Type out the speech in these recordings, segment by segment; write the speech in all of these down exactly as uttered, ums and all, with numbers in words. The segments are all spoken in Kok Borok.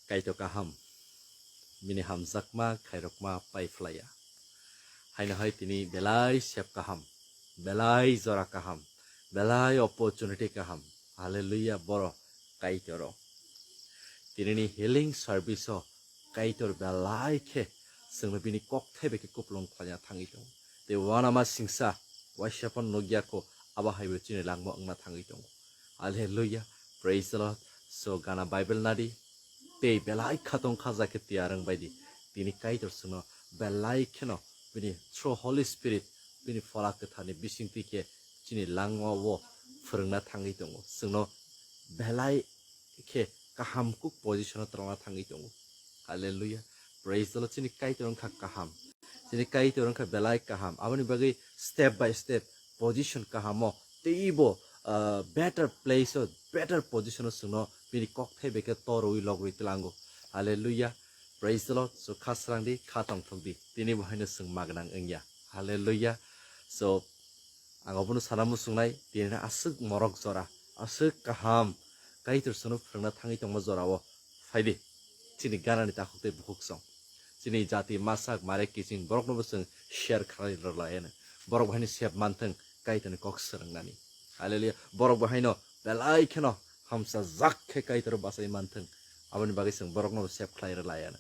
Kaitor kaham, bini hamjakma khairokma paiphlaiya. Haino hai tini belai sep kaham, belai jora kaham, belai opportunity kaham. Hallelujah, boro Kaitoro. Tinini healing service o Kaitor belai khe chwngno bini kok thaibai khe kupulung khlaina thangwi tongo. Tei uanama singsa waisa phano nukya kho, abo hai bo chini langma wngna thangwi tongo. Hallelujah. Praise the Lord. So, gana Bible nadi. Tei belai khatong khaja khe tiyar wng bai di. Tini Kaitor chwngno belai kheno bini through Holy Spirit, bini Phola Kwtharni bisingtwi khe chini langma o phwrwngna thangwi tongo. Chwngno belai khe kaham kuk position o twlangna thangwi tongo. Hallelujah. Praise the Lord. Chini Kaitor wngkha kaham. Chini Kaitor wngkha belai kaham. Aboni bagwi step by step position kahamo teibo, ah, better place o, better position o chwngno bini kok thaibai khe torwi logwi tlango. Hallelujah. Praise the Lord. So kha srang di, kha tongthok di. Tini bo haino chwng magnang wngya. Hallelujah. So ang obono sana muchungnai, tini aswk morok jora, aswk kaham Kaitor chwngno phwrwngna thangwi tongma jorao phai di. Chini ganani takhuk tei bukhuk song. Chini jati masak mare kiching borokno bo chwng share khlai rwlaiano. Borok bo haino sep manthwng Kaitorni kok swrwngnani. Hallelujah. Borok bo haino belai kheno hamsajak khe Kaitor bachai manthwng. Aboni bagwi chwng borokno bo sep khlai rwlaiano.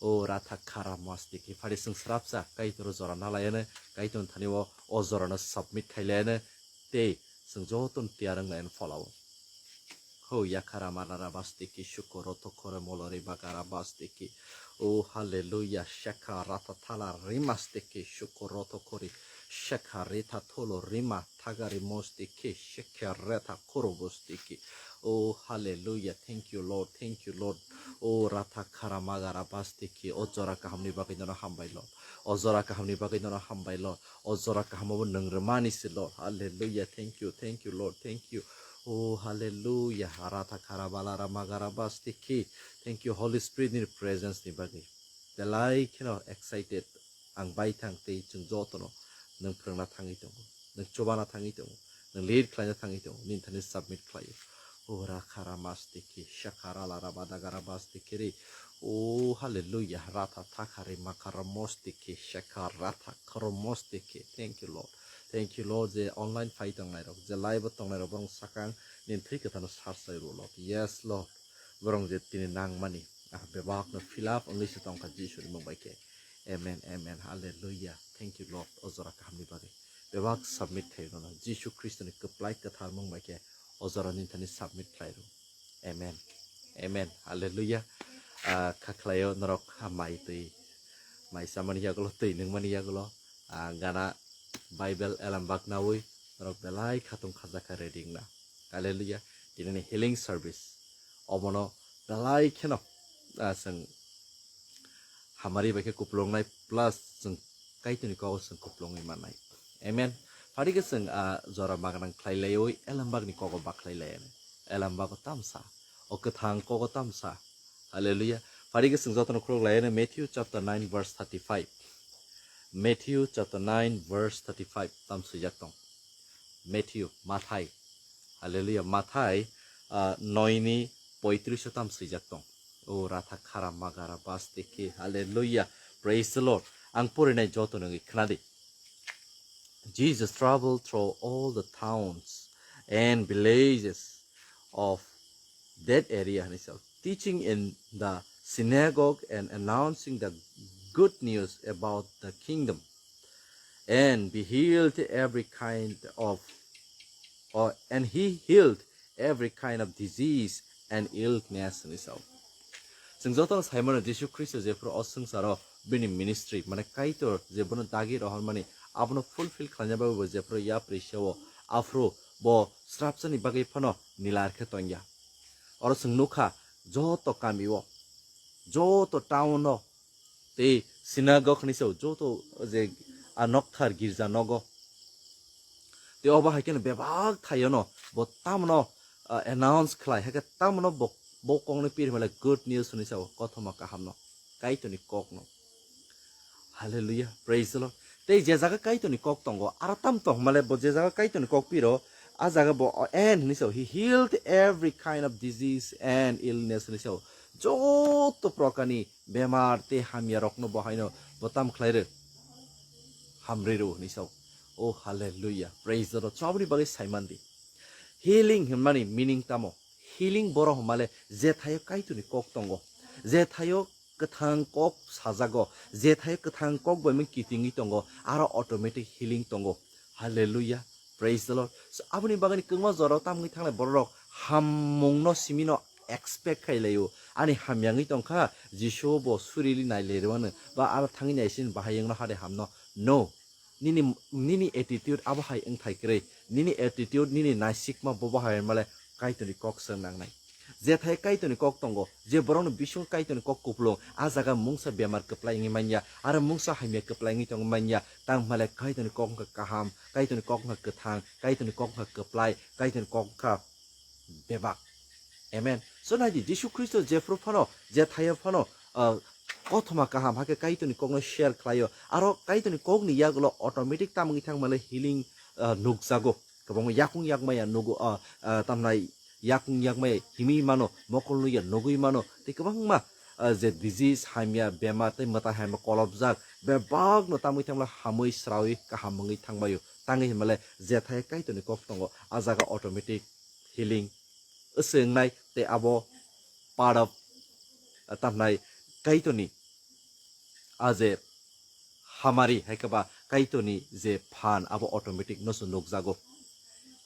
O ratha khara masti khe phari chwng srapsa Kaitor jora nalaiano, Kaitorni thani o, o jorano submit khailaiano. Tei chwng jotono tiyar wng laino pholao. Ho yakhara malara bastiki shukoro tokore molori bagara bastiki. O hallelujah, shekha rata thala rimastiki shukoro tokori. Shekha rita tholo rima thagari mostiki shekha reta koro bostiki. Oh, hallelujah. Thank you, Lord. Thank you, Lord. Oh, ratha khara magara bastiki. O jora kahamni bagwi nono hambai, Lord. O jora kahamni bagwi nono hambai, Lord. O jora kahamo bo nwng rwmani se, Lord. Hallelujah. Thank you. Thank you, Lord. Thank you. Oh, hallelujah. Ratha khara balara magara bastiki. Thank you, Holy Spirit ni presence ni bagwi. Belai kheno excited. Ang baithang tei chwng jotono nwng phwrwngna thangwi tongo, nwng chubana thangwi tongo, nwng lead khlaina thangwi tongo, nini thani submit khlaio. Ora khara mastiki, shakara lara badagara bastiki ri. Oh, hallelujah. Ratha thakari makara mostiki, shakara thakaro mostiki. Thank you, Lord. Thank you, Lord, je online phai tongnai rok, je live o tongnai rok, borok sakang nini thwi kwthano sarsai rw, Lord. Yes, Lord. Borok je tini nangmani, ah, bebakno fill up wngwi se tongkha Jisuni mung bai khe. Amen, amen, hallelujah. Thank you, Lord. O jora kahamni bagwi bebak submit khai rwno Jisu Khristoni kwplai kwthar mung bai khe o jora nini thani submit khlai rw. Amen. Amen. Hallelujah. Ah, kha khlaio norok, ah, mai twi, mai chamani yagulo, twi nungmani yagulo, ah, gana Bible elambak nawi norok belai khatung khajakha reading na. Hallelujah. Tinini healing service obono belai kheno, ah, chwng hamari bai khe kupulungnai plus chwng Kaitorni kogo chwng kupulungwi mannai. Amen. Phari khe chwng, ah, jora magnang khlai laiwi elambakni kogo bakhlai laianw. Elambago tamsa, o kwthang kogo tamsa. Hallelujah. Phari khe chwng jotono khuluk laianw Matthew chapter nine verse thirty-five. Matthew chapter nine verse thirty-five tamswijak tong. Matthew, Mathai. Hallelujah. Mathai, ah, noini poitris o tamswijak tong. O ratha khara magara bastiki. Hallelujah. Praise the Lord. Ang porinai joto nungwi khnadi. Jesus traveled through all the towns and villages of that area, hwnwi sao, teaching in the synagogue and announcing the good news about the kingdom. And be healed every kind of, or, and he healed every kind of disease and illness, hwnwi sao. Chwng jotono saimano Jisu Khristo jephru o swngcharo bini ministry, mane Kaitor je bono dagi rohormani, abono fulfill khlaina bagwi bo jephru yapri seo, aphru bo srapsani bagwi phano nilar khe tongya. Oro chwng nukha, joto kamio, joto town o, tei synagogue ni se joto je a nokthar girja nogo. Tei obo hai kheno bebak thaio no bo tamno, ah, announce khlai, hai khe tamno bo, bo kokno pir hwnba le good news hwnwi sao, kothoma kaham no, Kaitorni kok no. Hallelujah, praise the Lord. Tei je jaga Kaitorni kok tongo, aro tam tong hwnba le bo je jaga Kaitorni kok piro, A jaga bo, o, and hinwi sao, he healed every kind of disease and illness hinwi sao. Joto prokarni bemar tei hamya rokno bo haino bo tam khlai rw, hamri rw hinwi sao. Oh, hallelujah, praise the Lord. So aboni bagwi saimandi. Healing hwnmani meaning tamo? Healing borok hwnmale je thaio Kaitorni kok tongo, je thaio kwthang kok sajago, je thaio kwthang kok bai mung kitingwi tongo, aro automatic healing tongo. Hallelujah. Praise the Lord. So, aboni bagwi kwbangma jorao tamgwi thangnai borok rok hammungno simino expect khai laio. Ani hamyangwi tongkha, Jisu bo surili nai lerwano, ba aro thangwi naisin bahai wngno hade hamno. No. Nini, nini attitude abo hai wngthai kwrwi. Nini attitude, nini naisikma bobo hai male Kaitorni kok swng nangnai. Je thai Kaitorni kok tongo, je borokni bisingo Kaitorni kok kupulung, a jaga mungsa bemar kwplai wngwi manya, aro mungsa hamya kwplai wngwi tongwi manya, tang hwnmale Kaitorni kok wngkha kaham, Kaitorni kok wngkha kwthang, Kaitorni kok wngkha kwplai, Kaitorni kok wngkha bebak. Amen. So naidi, Jisu Khristo jephru phano, je thaio phano, ah, kothoma kaham hakhe Kaitorni kokno share khlaio, aro Kaitorni kokni yagulo automatic tamgwi thangmale healing, ah, nukjago. Kwbangma yakung yakmaya nugo, ah, ah, tamnai yakung yakmaya himwi mano, mokol nuya nugwi mano, tei kwbangma, ah, je disease, hamya, bemar tei mwtai hamya kolopjak, bebakno tamwi thangmale hamwi srawi kaham wngwi thangbaio. Tangwi hinmale je thai Kaitorni kok tongo, a jaga automatic healing wswngnai tei abo part of, ah, tamnai Kaitorni a je hamari hai khe ba Kaitorni je phan abo automatic no se nukjago.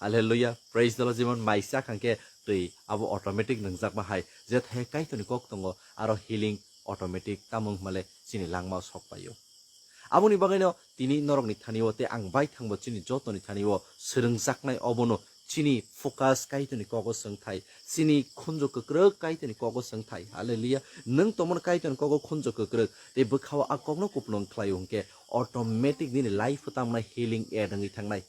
Hallelujah, praise the Lord. Jemon mai cha khang khe twi abo automatic nungjakma hai, je thai Kaitorni kok tongo, aro healing automatic tamung hwnmale chini langmao sok paio. Aboni bagwino tini norokni thani-o tei ang bai thangbo chini jotoni thani-o swrwngjaknai obono chini focus Kaitorni kogo swngthai, chini khunju kwkrwk Kaitorni kogo swngthai. Hallelujah. Nwng tongmani Kaitorni kogo khunju kwkrwk tei bwkhao a kokno kupulung khlaio hwnkhe automatic nini life-o tamnai healing add wngwi thangnai.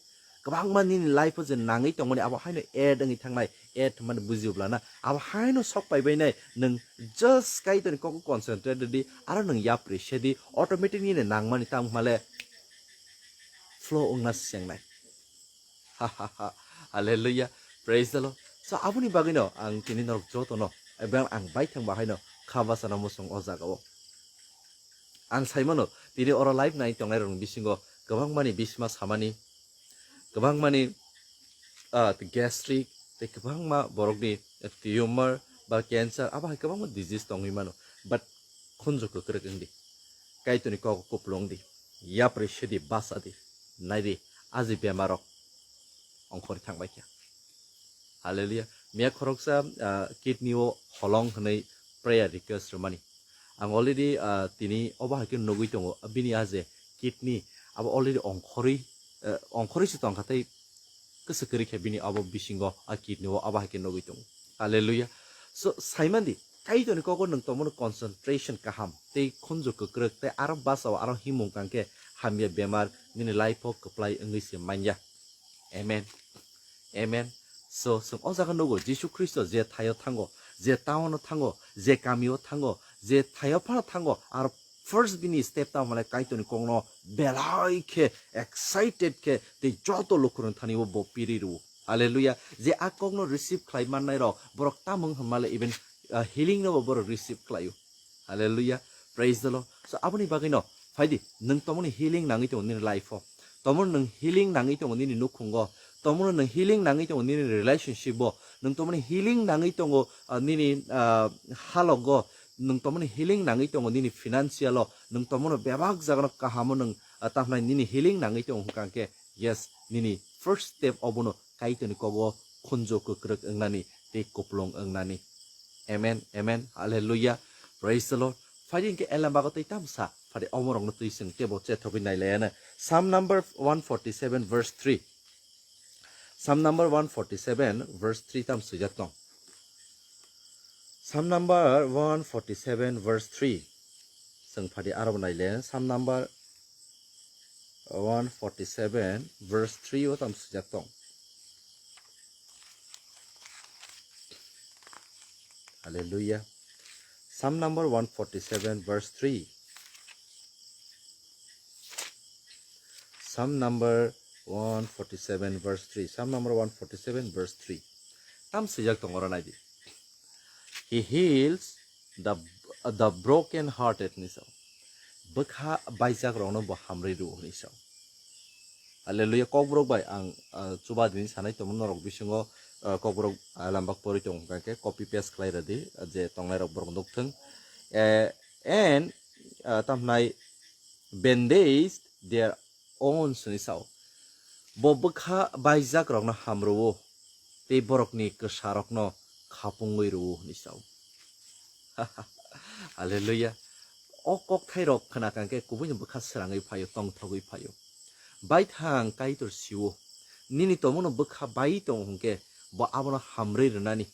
Kwbangma nini life-o je nangwi tongmani abo haino add wngwi thangnai, add hwnmani bujiyoblana abo haino sok paibainai, nwng just Kaitorni kogo concentrate rwdi, aro nwng yapri sedi, automatic nini nangmani tamo hwnmale flow wngna sengnai. Ha, ha, ha. Hallelujah. Praise the Lord. So, aboni bagwino ang tini norok jotono, ebang ang bai thang bahaino kha bachana muchung o jagao. Ang saimano, tini oro live nai tongnai rokni bisingo kwbangmani bisma samani, kwbangmani, ah, gastric, tei kwbangma borokni tumor ba cancer, abo hai kwbangma disease tongwi mano. But khunju kwkrwk wngdi. Kaitorni kok kupulung di. Yapri sidi, basa di. Naidi, aji bemarok ongkhorwi thangbai kha. Hallelujah. Miya khoroksa, ah, kidney o holong hwnwi prayer request rwmani. Ang already, ah, tini obo hai khe nugwi tongo. Bini a je kidney abo already ongkhorwi, eh, ongkhorwi se tongkha tei kwswk kwrwi khe bini abo bisingo a kidney o abo hai khe nugwi tongo. Hallelujah. So, saimandi, Kaitorni kogo nwng tongmani concentration kaham, tei khunju kwkrwk, tei aro bwsao aro himung kang khe hamya bemar nini life o kwplai wngwi se manya. Amen. Amen. So, chwng o jaga nugo, Jisu Khristo je thaio thango, je town o thango, je kami o thango, je thaio phano thango, aro first bini step tamo hwnle Kaitorni kokno belai khe excited khe tei joto lukurokni thani o bo piri rwo. Hallelujah. Je a kokno receive khlai mannai rok, borok tamung hwnmale even, ah, healing no bo borok receive khlaio. Hallelujah. Praise the Lord. So, aboni bagwi no, phaidi, nwng tomoni healing nangwi tongo nini life o. Tomoni nwng healing nangwi tongo nini nukhungo. Tomoni nwng healing nangwi tongo nini relationship o. Nwng tomoni healing nangwi tongo, ah, nini, ah, halogo. Nwng tomoni healing nangwi tongo nini financial o. Nwng tomono bebak jagano kahamo nwng, ah, tamhnai nini healing nangwi tongo hwnkha hwnkhe, yes, nini first step obono Kaitorni kogo khunju kwkrwk wngnani tei kupulung wngnani. Amen, amen, hallelujah, praise the Lord. Phaidi hwnkhe elembago tei tamsa, phaidi omorokno twi chwng teibo chethogwi nailaiano. Psalm number one forty-seven verse three. Psalm number one forty-seven verse three tam swijak tong. Psalm number one forty-seven verse three. Chwng phaidi aro bo naile. Psalm number one forty-seven verse three o tam swijak tong. Hallelujah. Psalm number one forty-seven verse three. Psalm number one forty-seven verse three. Psalm number one forty-seven verse three. Tam swijak tongo oro naidi. He heals the, the broken hearted ni sao. Bwkha baijak rokno bo hamrwi rw hwnwi sao. Hallelujah. Kokborok bai ang, ah, chuba dini sanai tongmo norok bisingo, ah, kokborok, ah, lambak pori tong hwnkha khe copy paste khlai rwdi, ah, je tongnai rok borok nukthung. Eh, and, ah, tamhnai bandage their own sini sao. Bo bwkha baijak rokno hamrwo, tei borokni kwsa rokno khapungwi rwo hwnwi sao. Hallelujah. O kokthai rok khna kang khe kubui no bwkha srangwi phaio, tongthogwi phaio. Baithang Kaitor siwo, nini tomungno bwkha bai tong hwnkhe bo abono hamrwi rwnani.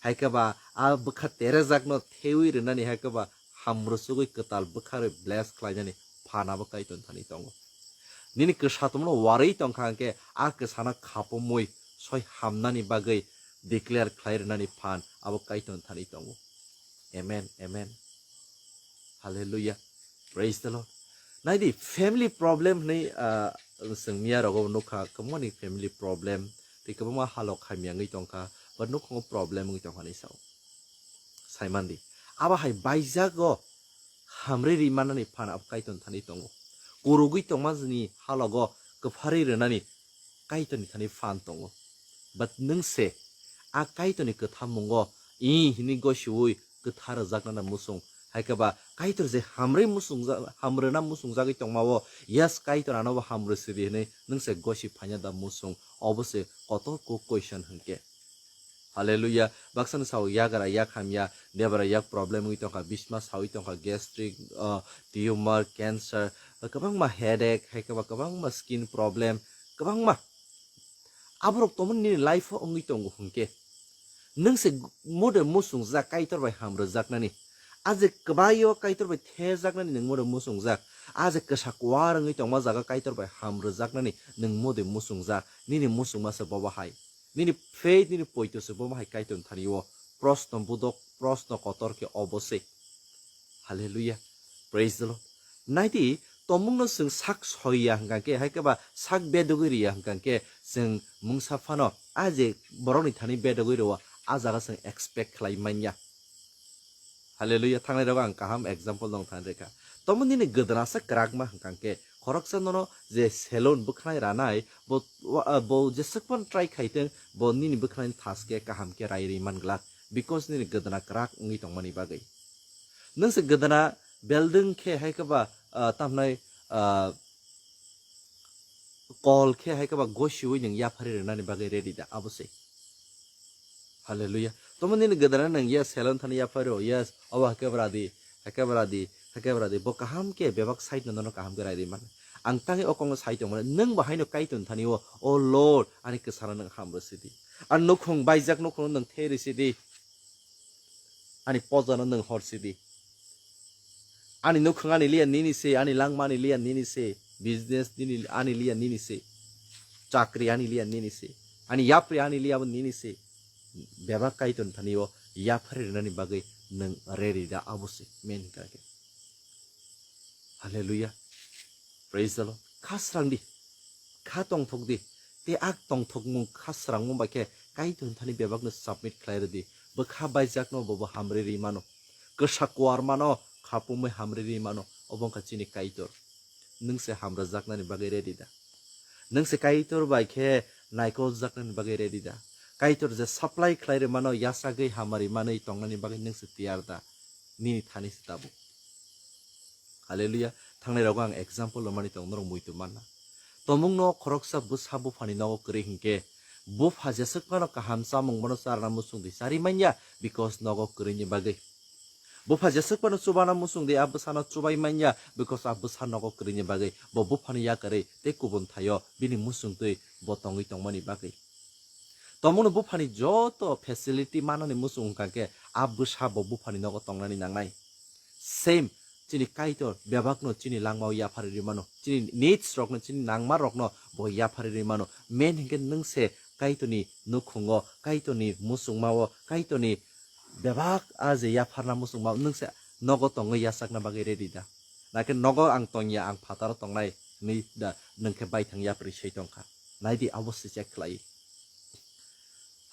Hai khe ba a bwkha terejakno thewi rwnani, hai khe ba hamrwsugwi kwtal bwkharwi bless khlainani phan abo Kaitor thani tongo. Nini kwsatomno warwi tongkha hwnkhe a kwsano khapumwi soi hamnani bagwi declare khlai rwnani phan abo Kaitor thani tongo. Amen, amen. Hallelujah. Praise the Lord. Naidi, family problem hwnwi, ah, chwng miya rogo nukha, kwbangmani family problem, tei kwbangma halok hamya wngwi tongkha, but nukhungo problem wngwi tongkha hinwi sao. Saimandi, abo hai baijago hamrwi ri mannani phan abo Kaitor thani tongo. Kurugwi tongmani halogo kwpharwi rwnani Kaitorni thani phan tongo. But nwng se a Kaitorni kwthamungo i hwnwi gosiui kwthar rwjaknani musung. Hai khe ba Kaitor je hamrwi musungja-, hamrwna musungjagwi tongmao, yes, Kaitor ano bo hamrwi sidi hwnwi nwng se gosi phaina da musung? Obo se kotor kuk question hwnkhe. Hallelujah. Baksa ni sao yagra yak hamya, debra yak problem wngwi tongkha, bisma sawi tongkha, gastric, uh, tumor, cancer, kwbangma headache, hai khe ba kwbangma skin problem, kwbangma. Aborok tomon nini life o wngwi tongo hwnkhe, nwng se mode musungjak Kaitor bai hamrwjaknani. A je kwbaio Kaitor bai thejaknani nwng mode musungjak. A je kwsa kuar wngwi tongma jaga Kaitor bai hamrwjaknani nwng mode musungjak. Nini musungma se bobo hai. Nini faith, nini poito se bobo hai Kaitor thani o. Prosno budok, prosno kotor khe obo se. Hallelujah. Praise the Lord. Naidi, tomungno chwng sak soiya hwnkha khe, hai khe ba sak bedogwi riya hwnkha khe, chwng mungsa phano a je borokni thani bedogwi rwo, a jaga chwng expect khlai manya. Hallelujah. Thangnai rogo ang kaham example nong thani rekha. Tomung nini gwdana sa kwrak ma hwnkha khe, khoroksa nono je salon bwkhanai ranai, bo, wa-, bo jeswk phano try khai tong, bo nini bwkhanai thas khe kaham khe rai ri man glak. Because nini gwdana kwrak wngwi tongmani bagwi. Nwng se gwdana building khe hai khe ba, ah, tamhnai, ah, kol khe hai khe ba gosiui nwng yaphari rwnani bagwi ready da, abo se. Hallelujah. Tomung nini gwdana nwng yes salon thani yaphari rw, yes, obo hai khe bwradi, hai khe bwradi, hai khe bwradi. Bo kaham khe bebak side no nono kaham khe rai ri man. Ang tangwi o kokno sai tongmani, nwng bo haino Kaitor thani o, "O Lord, ani kwsano nwng ham rw sidi. Ani nukhung baijak nukhung nwng the rw sidi." Ani pojano nwng hor sidi. Ani nukhung ani liya nini se, ani langma ani liya nini se, business nini, ani liya nini se, chakri ani liya nini se, ani yapri ani liya bo nini se. Bebak Kaitor thani o yaphari rwnani bagwi nwng ready da, abo se main hwnkha khe. Hallelujah. Praise the Lord. Kha srang di. Kha tongthok di. Tei a tongthokmung kha srangmung bai khe Kaitor thani bebakno submit khlai rw di. Bwkha baijakno bo bo hamri ri mano. Kwsa kuar mano, khapumwi hamri ri mano. Obo wngkha chini Kaitor. Nwng se hamrwjaknani bagwi ready da? Nwng se Kaitor bai khe naikol jaknani bagwi ready da? Kaitor je supply khlai rw mano, yasagwi hamari manwi tongnani bagwi nwng se tiyar da? Nini thani se tabuk. Hallelujah. Thangnai rogo ang example rwmani tong, norok muitu manna. Tomungno khoroksa bwsa buphani nogo kwrwi hinkhe, bupha jeswk phano kaham chamung bono charna muchung di, chari manya, because nogo kwrwini bagwi. Bupha jeswk phano chubana muchung di, a bwsano chubai manya, because a bwsa nogo kwrwini bagwi. Bo buphani yakarwi tei kubun thaio bini muchung twi bo tongwi tongmani bagwi. Tomungno buphani joto facility manani muchung wngkha khe, a bwsa bo buphani nogo tongnani nangnai. Same, chini Kaitor bebakno chini langmao yapharwi rwi mano, chini needs rokno, chini nangma rokno bo yapharwi rwi mano. Main hinkhe nwng se Kaitorni nukhungo, Kaitorni muchungmao, Kaitorni bebak a je yapharna muchungmao nwng se nogo tongwi yachakna bagwi ready da? Nakhe nogo ang tongya, ang phataro tongnai, Ni da nwng khe baithang yapri sei tongkha. Naidi abo se check khlai.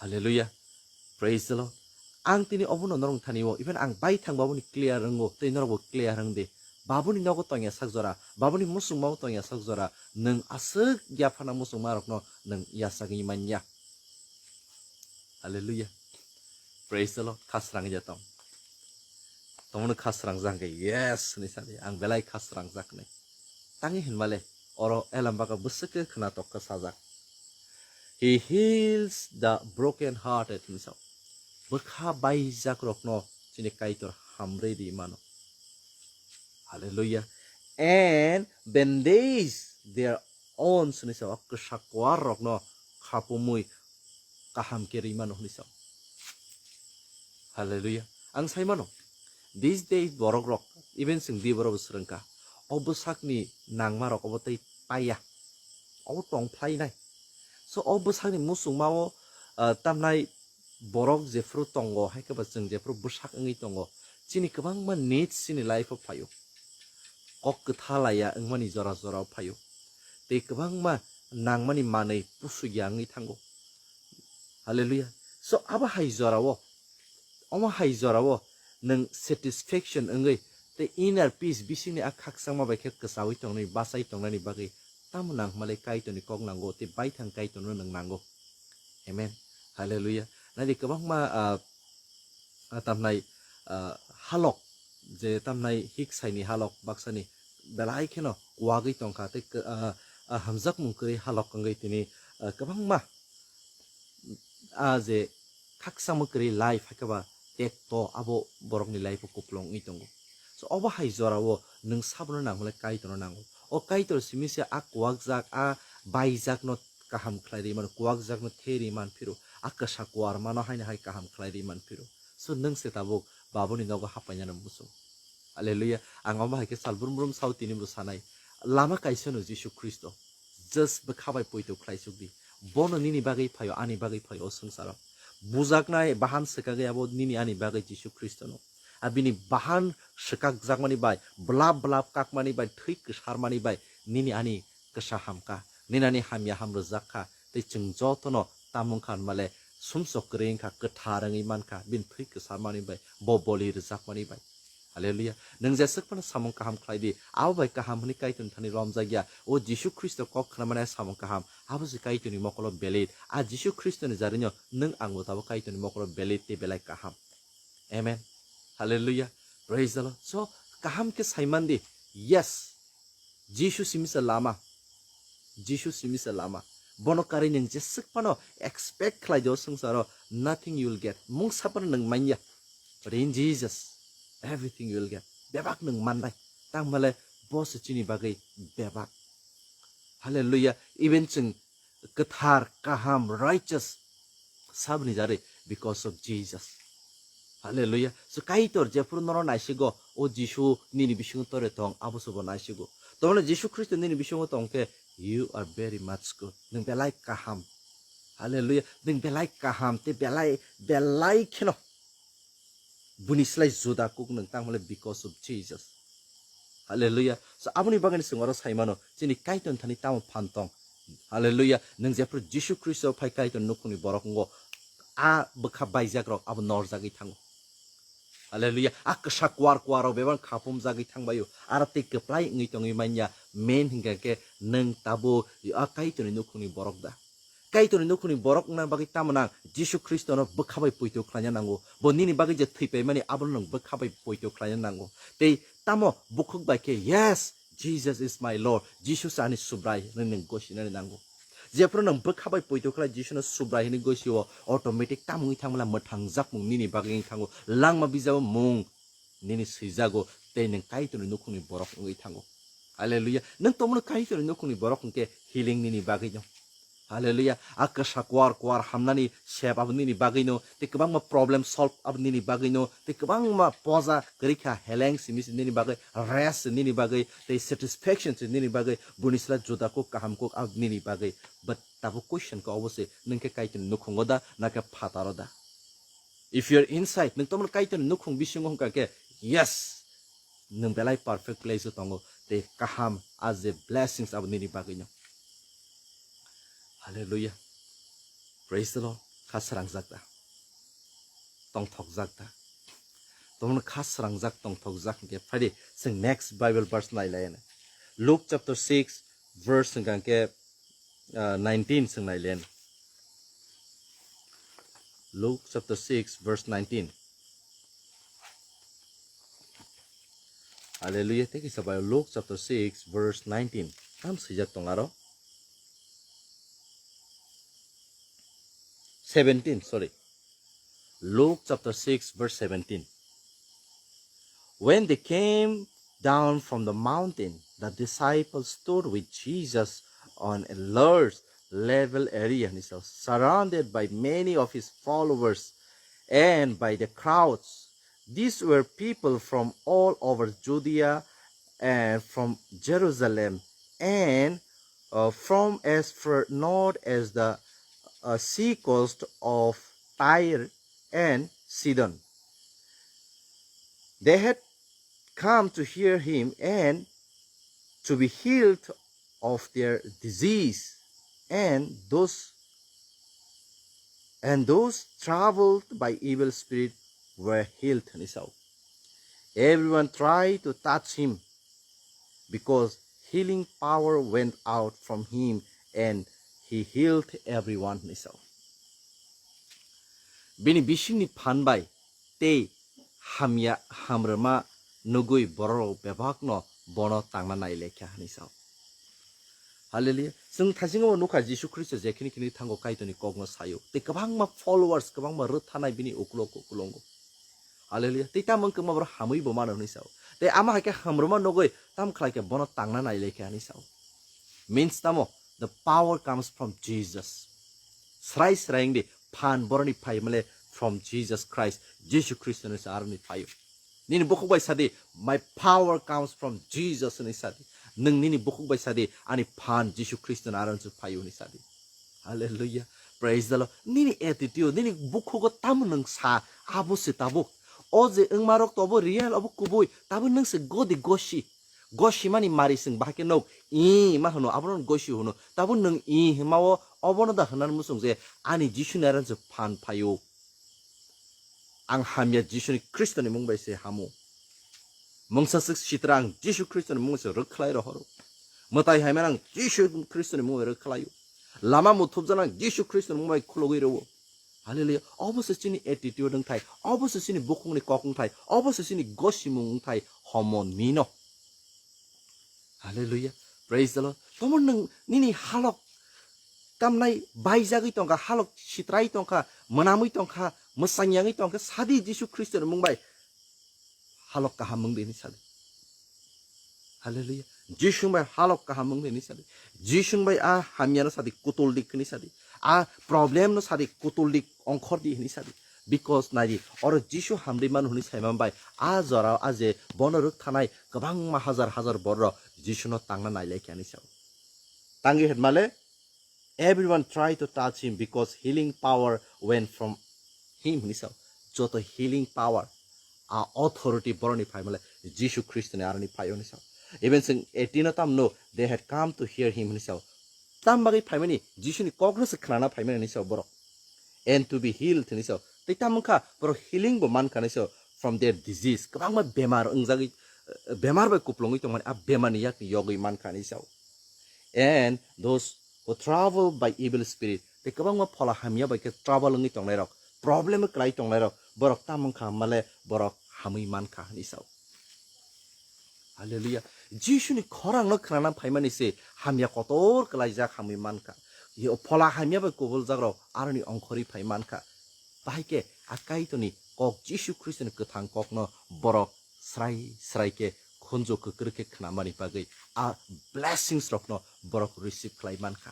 Hallelujah. Praise the Lord. Ang tini obono norong thani o, even ang baithang baboni clear wngo, tei norokbo clear wng di. Baboni nogo tongya sak jora, baboni musungmao tongya sak jora, nwng aswk yaphana musungma rokno nwng yasagwi manya. Hallelujah. Praise the Lord. Khasrang ya tong. Tomono khasrang jang khe, yes, ni sadi. Ang belai khasrang jak ni. Tangi hinmale, oro elam baka bwswk khe khwnatok khe sajak. He heals the broken hearted himself. Bwkha baijak rokno chini Kaitor hamrwi ri mano. Hallelujah. And bandage their wounds hwnwi sa, o kwsa kwar rokno khapumwi kaham khe ri mano hwnwi sa. Hallelujah. Ang sai mano, these days borok rok, even chwng di borok bo swrwngkha, o bwsakni nangma rok obo tei paiya, obo tong phlainai. So o bwsakni musungmao, ah, tamnai borok jephru tongo, hai khe ba chwng jephru bwsak wngwi tongo, chini kwbangma needs chini life o phaio, kok kwtha laiya wngmani jora jora o phaio, tei kwbangma nangmani manwi pusukya wngwi thango. Hallelujah. So abo hai jorao, omo hai jorao nwng satisfaction wngwi tei inner peace, bisingni a khakchangma bai khe kwchaui tongnai, bachai tongnani bagwi tamo nang hwnmale Kaitorni kok nango tei baithang Kaitorno nwng nango. Amen. Hallelujah. Naidi kwbangma, ah, ah, tamnai, ah, halok, je tamnai hiksaini halok baksani belai kheno kuwagwi tongkha tei k-, ah, ah, hamjakmung kwrwi halok wngwi tini, ah, kwbangma a je khakchangma kwrwi life hai khe ba tekto abo borokni life o kupulung wngwi tongo. So obo hai jorao nwng sabono nang hwnle Kaitorno nango. O Kaitor simi se a kuwakjak, a baijakno kaham khlai ri mano, kuwakjakno the ri man phiro, a kwsa kuwar mano haino hai kaham khlai ri man phiro. So nwng se tabuk babuni nogo hapainani muchung. Hallelujah. Ang omo hai khe sal brum brum sao tini bo sanai. Lama kaisa no Jisu Khristo. Just bwkha bai poito khlai suk di. Bono nini bagwi phaio, ani bagwi phaio o swngcharo. Bujaknai bahan swkagwi abo nini ani bagwi Jisu Khristono. A bini bahan swkakjakmani bai, blap blap kakmani bai, thwi kwsarmani bai, nini ani kwsa hamkha, nini ani hamya ham rwjak kha, tei chwng jotono tamung kha hwnmale sumsok kwrwi wngkha, kwthar wngwi mankha, bini thwi kwsarmani bai, bo boli rwjakmani bai. Hallelujah. Nwng jeswk phano samung kaham khlai di, abo bai kaham hwnwi Kaitorni thani lomjak ya. O Jisu Khristo kok khwnamani samung kaham, abo se Kaitorni mokolo valid. A Jisu Khristoni jarino nwng ang bo tabuk Kaitorni mokolo valid tei belai kaham. Amen. Hallelujah. Praise the Lord. So, kaham khe saiman di. Yes. Jisu simi se lama. Jisu simi se lama. Bono karwi nwng jeswk phano expect khlai di o swngcharo, nothing you will get. Mungsa phano nwng manya. But in Jesus, everything you will get. Bebak nwng mannai. Tangmale bo se chini bagwi bebak. Hallelujah. Even chwng kwthar, kaham, righteous sabni jari because of Jesus. Hallelujah. So Kaitor jephuru norok naisigo, o Jisu nini bisingo tore tong, abo se bo naisigo. Tomone Jisu Khristo nini bisingo tong khe, you are very much good. Nwng belai kaham. Hallelujah. Nwng belai kaham, tei belai, belai kheno. Buni slai juda kuk nwng tangmale because of Jesus. Hallelujah. So aboni bagwi chwng oro sai mano, chini Kaitor thani tamo phan tong. Hallelujah. Nwng jephru Jisu Khristo phai Kaitor nukhungni borok wngo, a bwkha baijak rok abo norjagwi thango. Hallelujah. A kwsa kwar kwar rok bebak khapum jagwi thangbaio. Aro tei kwplai wngwi tongwi manya. Main hingka khe nwng tabuk a Kaitorni nukhungni borok da? Kaitorni nukhungni borok wngna bagwi tamo nang? Jisu Khristono bwkha bai poito khlaina nango. Bo nini bagwi je thwi paimani, abono nwng bwkha bai poito khlaina nango. Tei tamo bukhuk bai khe, "Yes, Jesus is my Lord. Jisu se ani Subrai," hwnwi nwng gosinani nango. Jephru nwng bwkha bai poito khlai Jisuno Subrai hwnwi gosio, automatic tamo wngwi thangmala mwthangjakmung nini bagwi wngwi thango. Langma bijabo mung nini swijago, tei nwng Kaitorni nukhungni borok wngwi thango. Hallelujah. Nwng tongmano Kaitorni nukhungni borok hwnkhe healing nini bagwino. Hallelujah. A kwsa kwar kwar hamnani sep abo nini bagwino, tei kwbangma problem solve abo nini bagwino, tei kwbangma poja kwrwi kha heleng simi se nini bagwi, rest se nini bagwi, tei satisfaction se nini bagwi, buni sla juda kuk kaham kuk abo nini bagwi. But tabuk question khe obo se, nwng khe Kaitorni nukhungo da, na khe phataro da? If you are inside, nwng tongmani Kaitorni nukhung bisingo hwnkha khe, yes, nwng belai perfect place o tongo. tei kaham a je blessings abo nini bagwino. Hallelujah. Praise the Lord. Kha srangjak da? Tongthokjak da? Tomno kha srangjak, tongthokjak hwnkhe phaidi chwng next Bible verse nailaiyana. Luke chapter six verse hwnkha hwnkhe, uh, nineteen chwng nailaiyana. Luke chapter six verse nineteen. Hallelujah. Tei kisa bai Luke chapter six verse nineteen. Tam swijak tong aro. Seventeen, sorry. Luke chapter six verse seventeen. When they came down from the mountain, the disciples stood with Jesus on a large level area, hwnwi sao, surrounded by many of his followers and by the crowds. These were people from all over Judea and from Jerusalem and, uh, from as far north as the, uh, sea coast of Tyre and Sidon. They had come to hear him and to be healed of their disease, and those and those troubled by evil spirit were healed, hwnwi sao. Everyone tried to touch him because healing power went out from him and he healed everyone, hwnwi sao. Bini bisingni phan bai tei hamya hamrwma nugwi bororok bebakno bono tangna nai lekha, hwnwi sao. Hallelujah. Chwng thaisingo nukha Jisu Khristo je khini khini thango Kaitorni kokno sayo. Tei kwbangma followers, kwbangma rwthanai bini ukulok ukulungo. Hallelujah. Tei tamo wngkhe ma borok hamwi bo mano hwnwi sao. Tei ama hai khe hamrwma nugwi tam khlai khe bono tangna nai lekha hwnwi sao. Means tamo, the power comes from Jesus. Srai srai wngdi, phan boroni phai male from Jesus Christ, Jisu Khristo ni sa aroni phaio. Nini bukhuk bai sadi, "My power comes from Jesus," hwnwi sadi. Nwng nini bukhuk bai sadi, "Ani phan Jisu Khristo ni aroni se phaio," hwnwi sadi. Hallelujah. Praise the Lord. Nini attitude, nini bukhugo tamo nwng sa, abo se tabuk. O je wngma rok to obo real, obo kubui, tabo nwng se godi gosi. Gosimani mari chwng bahai khe nok i ma hwno, abono gosi hwno. Tabo nwng i hwnma o, obono da hwnna muchung je ani Jisuni aran se phan phaio. Ang hamya Jisuni Khristoni mung bai se hamo. Mungsa swk sitra ang Jisu Khristoni mung se rwkhlai rohoro. Mwtai haimani ang Jisu Khristoni mung bai rwkhlaio. Lama muthupjana ang Jisu Khristoni mung bai khulugwi rwo. Hallelujah. Obo se chini attitude wngthai, obo se chini bukhukni kok wngthai, obo se chini gosimung wngthai, homo nino. Hallelujah. Praise the Lord. Tomon nwng nini halok tamnai baijagwi tongkha, halok sitrai tongkha, mwnamwi tongkha, mwsangyangwi tongkha, sadi Jisu Khristoni mung bai halok kaham wng di hwnwi sadi. Hallelujah. Jisu bai halok kaham wng di hwnwi sadi. Jisu bai a hamyano sadi, kutul dik hwnwi sadi. A problem no sadi, kutul dik ongkhor di hwnwi sadi. Because naidi, oro Jisu hamri mano hwnwi saimang bai a jora a je bono rwkthanai kwbangma hajar hajar borok Jisuno tangna nailai khe hwnwi sao. Tangwi hwnmale, everyone tried to touch him because healing power went from him hwnwi sao. Joto healing power, a authority boroni phaimale Jisu Khristoni aroni phaio hwnwi sao. Even chwng eighteen o tamno, they had come to hear him hwnwi sao. Tam bagwi phaimani Jisuni kokno se khnana phaimani hwnwi sao borok. And to be healed hwnwi sao. Tei tamo wngkha borok healing bo mankha hwnwi sao from their disease. Kwbangma bemar wngjagwi, eh, bemar bai kuplungwi tongmani, a bemarni yakni yogwi mankha hwnwi sao. And those who travel by evil spirit, tei kwbangma phola hamya bai khe trouble wngwi tongnairok, problem kwlai tongnairok, borok tamo wngkha hwnmale borok hamwi mankha hwnwi sao. Hallelujah. Jisuni khorangno khnana phaimani se hamya kotor kwlaijak hamwi mankha. Yo, phola hamya bai kubuljak rok aroni ongkhorwi phai mankha. Bahai khe a Kaitorni kok Jisu Khristoni kwthang kokno borok srai srai khe khunju kwkrwi khe khnamani bagwi a blessings rokno borok receive khlai mankha.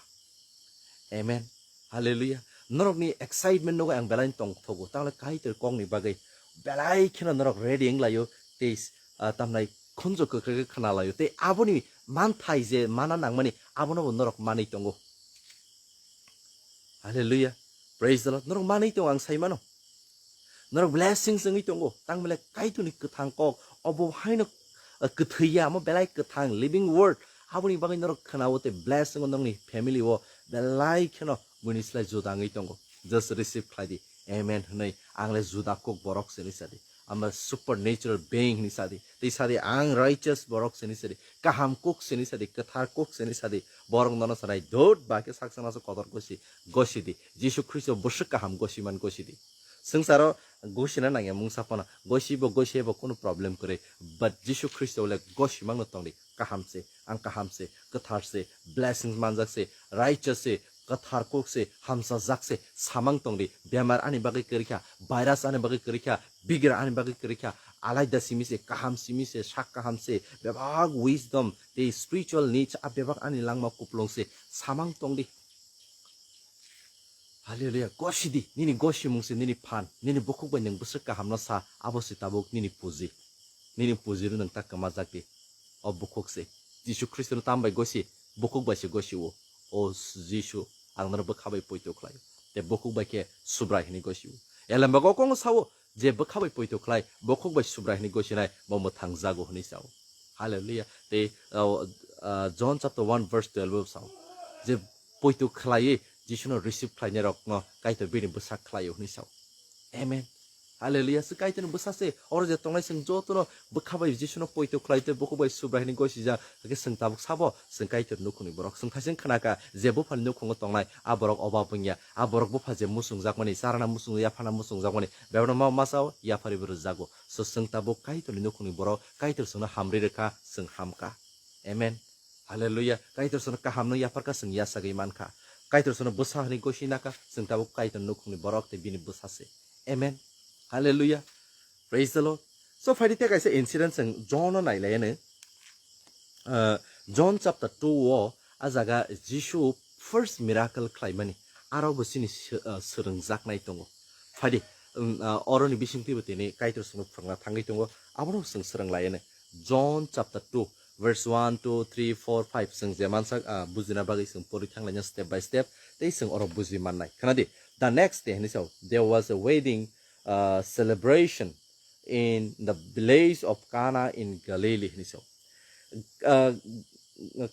Amen. Hallelujah. Norokni excitement nogo ang belai tong thogo. Tangle Kaitor kokni bagwi belai kheno norok ready wnglaio tei, ah, tamnai khunju kwkrwi khe khna laio. Tei aboni manthai je mana nangmani abono bo norok manwi tongo. Hallelujah. Praise the Lord. Norok manwi tongo ang sai mano. Norok blessings wngwi tongo. Tang belai Kaitorni kwthang kok obo haino kwthwi ya, omo belai kwthang living word. Aboni bagwi norok khwnao tei blessing o nokni family o belai kheno buini slai juda wngwi tongo. Just receive khlai di. Amen hwnwi ang le juda kok borok se hwnwi sa di. Ang le supernatural being hwnwi sa di. Tei sa di ang righteous borok se hwnwi sa di. Kaham kok se hwnwi sa di. Kwthar kok se hwnwi sa di. Borok nono sanai dot ba khe sak sana se kotor gosi, gosi di. Jisu Khristo bwswk kaham gosi man gosi di. Swngcharo gosina nangya mungsa phano. Gosi bo gosi bo kunu problem kwrwi. But Jisu Khristo le gosi mangno tong di. Kaham se, ang kaham se, kwthar se, blessings manjak se, righteous se, kwthar kok se, hamsajak se, samang tong di. Bemar ani bagwi kwrwi kha, virus ani bagwi kwrwi kha, bigra ani bagwi kwrwi kha, alaida simi se, kaham simi se, sak kaham se, bebak wisdom, tei spiritual needs a bebak ani langma kuplung se, samang tong di. Hallelujah. Gosi di, nini gosimung se, nini phan, nini bukhuk bai nwng bwswk kahamno sa, abo se tabuk nini puji. Nini puji rw nwng ta kwmajak di. O bukhuk se. Jisu Khristono tam bai gosi, bukhuk bai se gosi o. O Jisu, ang nono bwkha bai poito khlai. Te bukhuk bai khe Subrai hwnwi gosi o. Elembak o kongo sao, je bwkha bai poito khlai, bukhuk bai Subrai hwnwi gosinai, bo mwthang jago hwnwi sao. Hallelujah. Tei, uh, uh, John chapter one verse twelve o sao. Je poito khlaiwi Jisuno receive khlainai rokno Kaitor bini bwsak khlaio hwnwi sao. Amen. Hallelujah. Se Kaitorni bwsa se, oro je tongnai chwng jotono bwkha bai Jisuno poito khlai tei bukhuk bai Subrai hwnwi gosijak, hakhe chwng tabuk sabo, chwng Kaitor nukhungni borok. Chwng thaising khnaka, je buphani nukhungo tongnai, a borok obab wngya, a borok bupha je muchungjakmani, charana muchungjak, yaphana muchungjakmani, bebakno ma masa o yapharibo rwjago. So chwng tabuk Kaitorni nukhungni borok, Kaitor chwngno hamri rwkha, chwng hamkha. Amen. Hallelujah. Kaitor chwngno kahamno yapharkha, chwng yachagwi mankha. Kaitor chwngno bwsa hwnwi gosi nakha, chwng tabuk Kaitor nukhungni borok tei bini bwsa se. Amen. Hallelujah. Praise the Lord. So, phaidi tei kaisa incident chwng John no nailaiya no. Uh, John chapter two o a jaga Jisu first miracle khlaimani, aro bo chini sw-, uh, swrwngjaknai tongo. Phaidi, um, uh, oroni bisingtwi bo tini Kaitor chwngno phwrwngna thangwi tongo, abono chwng swrwng laiya no. John chapter two, verse one, two, three, four, five, chwng je mansak, ah, bujina bagwi chwng pori thanglaina step by step, tei chwng oro buji mannai. Khna di, the next day, hwnwi sao, there was a wedding, ah, celebration in the village of Cana in Galilee, hwnwi sao. Ah,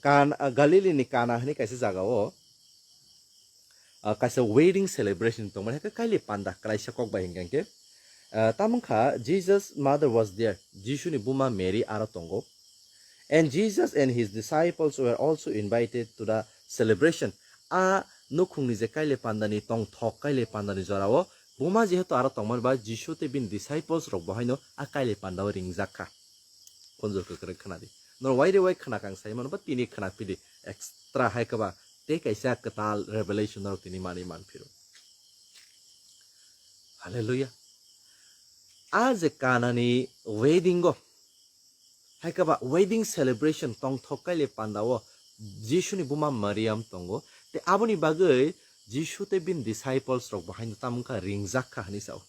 Kan-, ah, Galilee ni Cana hwnwi kaisa jaga o, ah, kaisa wedding celebration tongmani, hakhe kaile panda kwlaisa kok bai hwnkhe, ah, tamo wngkha, Jesus' mother was there, Jisuni buma Mary aro tongo. And Jesus and his disciples were also invited to the celebration. A nukhungni je kaile pandani tongthok, kaile pandani jorao buma jehetu aro tongmani ba Jisu tei bini disciples rok bo haino a kaile pandao ringjak kha. Khunjur kwkrwi khna di. Norok waire wai khna kang sai mano ba tini khna phidi extra hai khe ba tei kaisa kwtal revelation norok tini manwi man phiro. Hallelujah. A je Kanani wedding o, hai khe ba wedding celebration tongthok kaile pandao Jisuni buma Mariam tongo. Tei aboni bagwi Jisu tei bini disciples rok bo haino tamo wngkha ringjak kha hwnwi sao.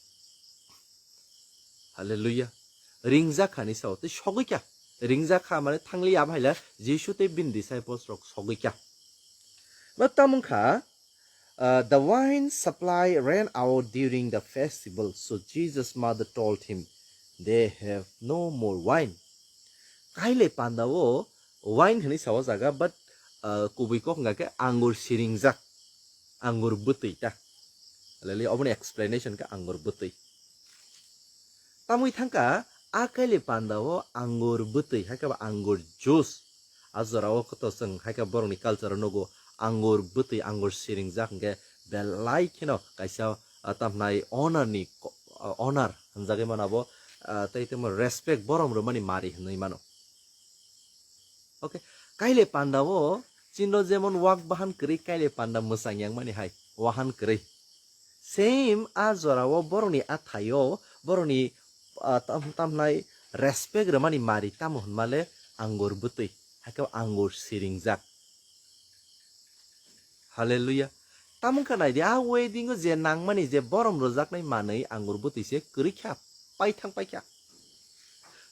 Hallelujah. Ringjak kha hwnwi sao. Tei sogwi kha. Ringjak kha mane thangli abo haila Jisu tei bini disciples rok sogwi kha. Ba tamo wngkha, uh, the wine supply ran out during the festival. So Jesus' mother told him, "They have no more wine." Kaile pandao wine hwnwi sao jaga, but, uh, kubui kok hwnka khe angur siringjak. Angur bwtwi ta. Hallelujah. Oboni explanation khe angur bwtwi. Tamwi thangkha, a kaile pandao angur bwtwi, hai khe ba angur juice. A jorao khe to chwng hai khe borokni culture o nugo angur bwtwi, angur siringjak hwnkhe belai kheno kaisa, ah, tamhnai honor ni ko-, ah, honor hwnjagwi mano abo, ah, tei temo respect borom rwmani mari hwnwi mano. Okay, kaile pandao chino jemon wak bahan kwrwi kaile panda mwchang yang mani hai, wahan kwrwi. Same a jorao borokni a thaio, borokni, ah, tam-, tamhnai respect rwmani mari tamo hwnmale angur bwtwi, hakhe angur siringjak. Hallelujah. Tamo wngkha nai di, a wedding o je nangmani je borom rwjaknai manwi angur bwtwi se kwrwi kha, paithang paikha.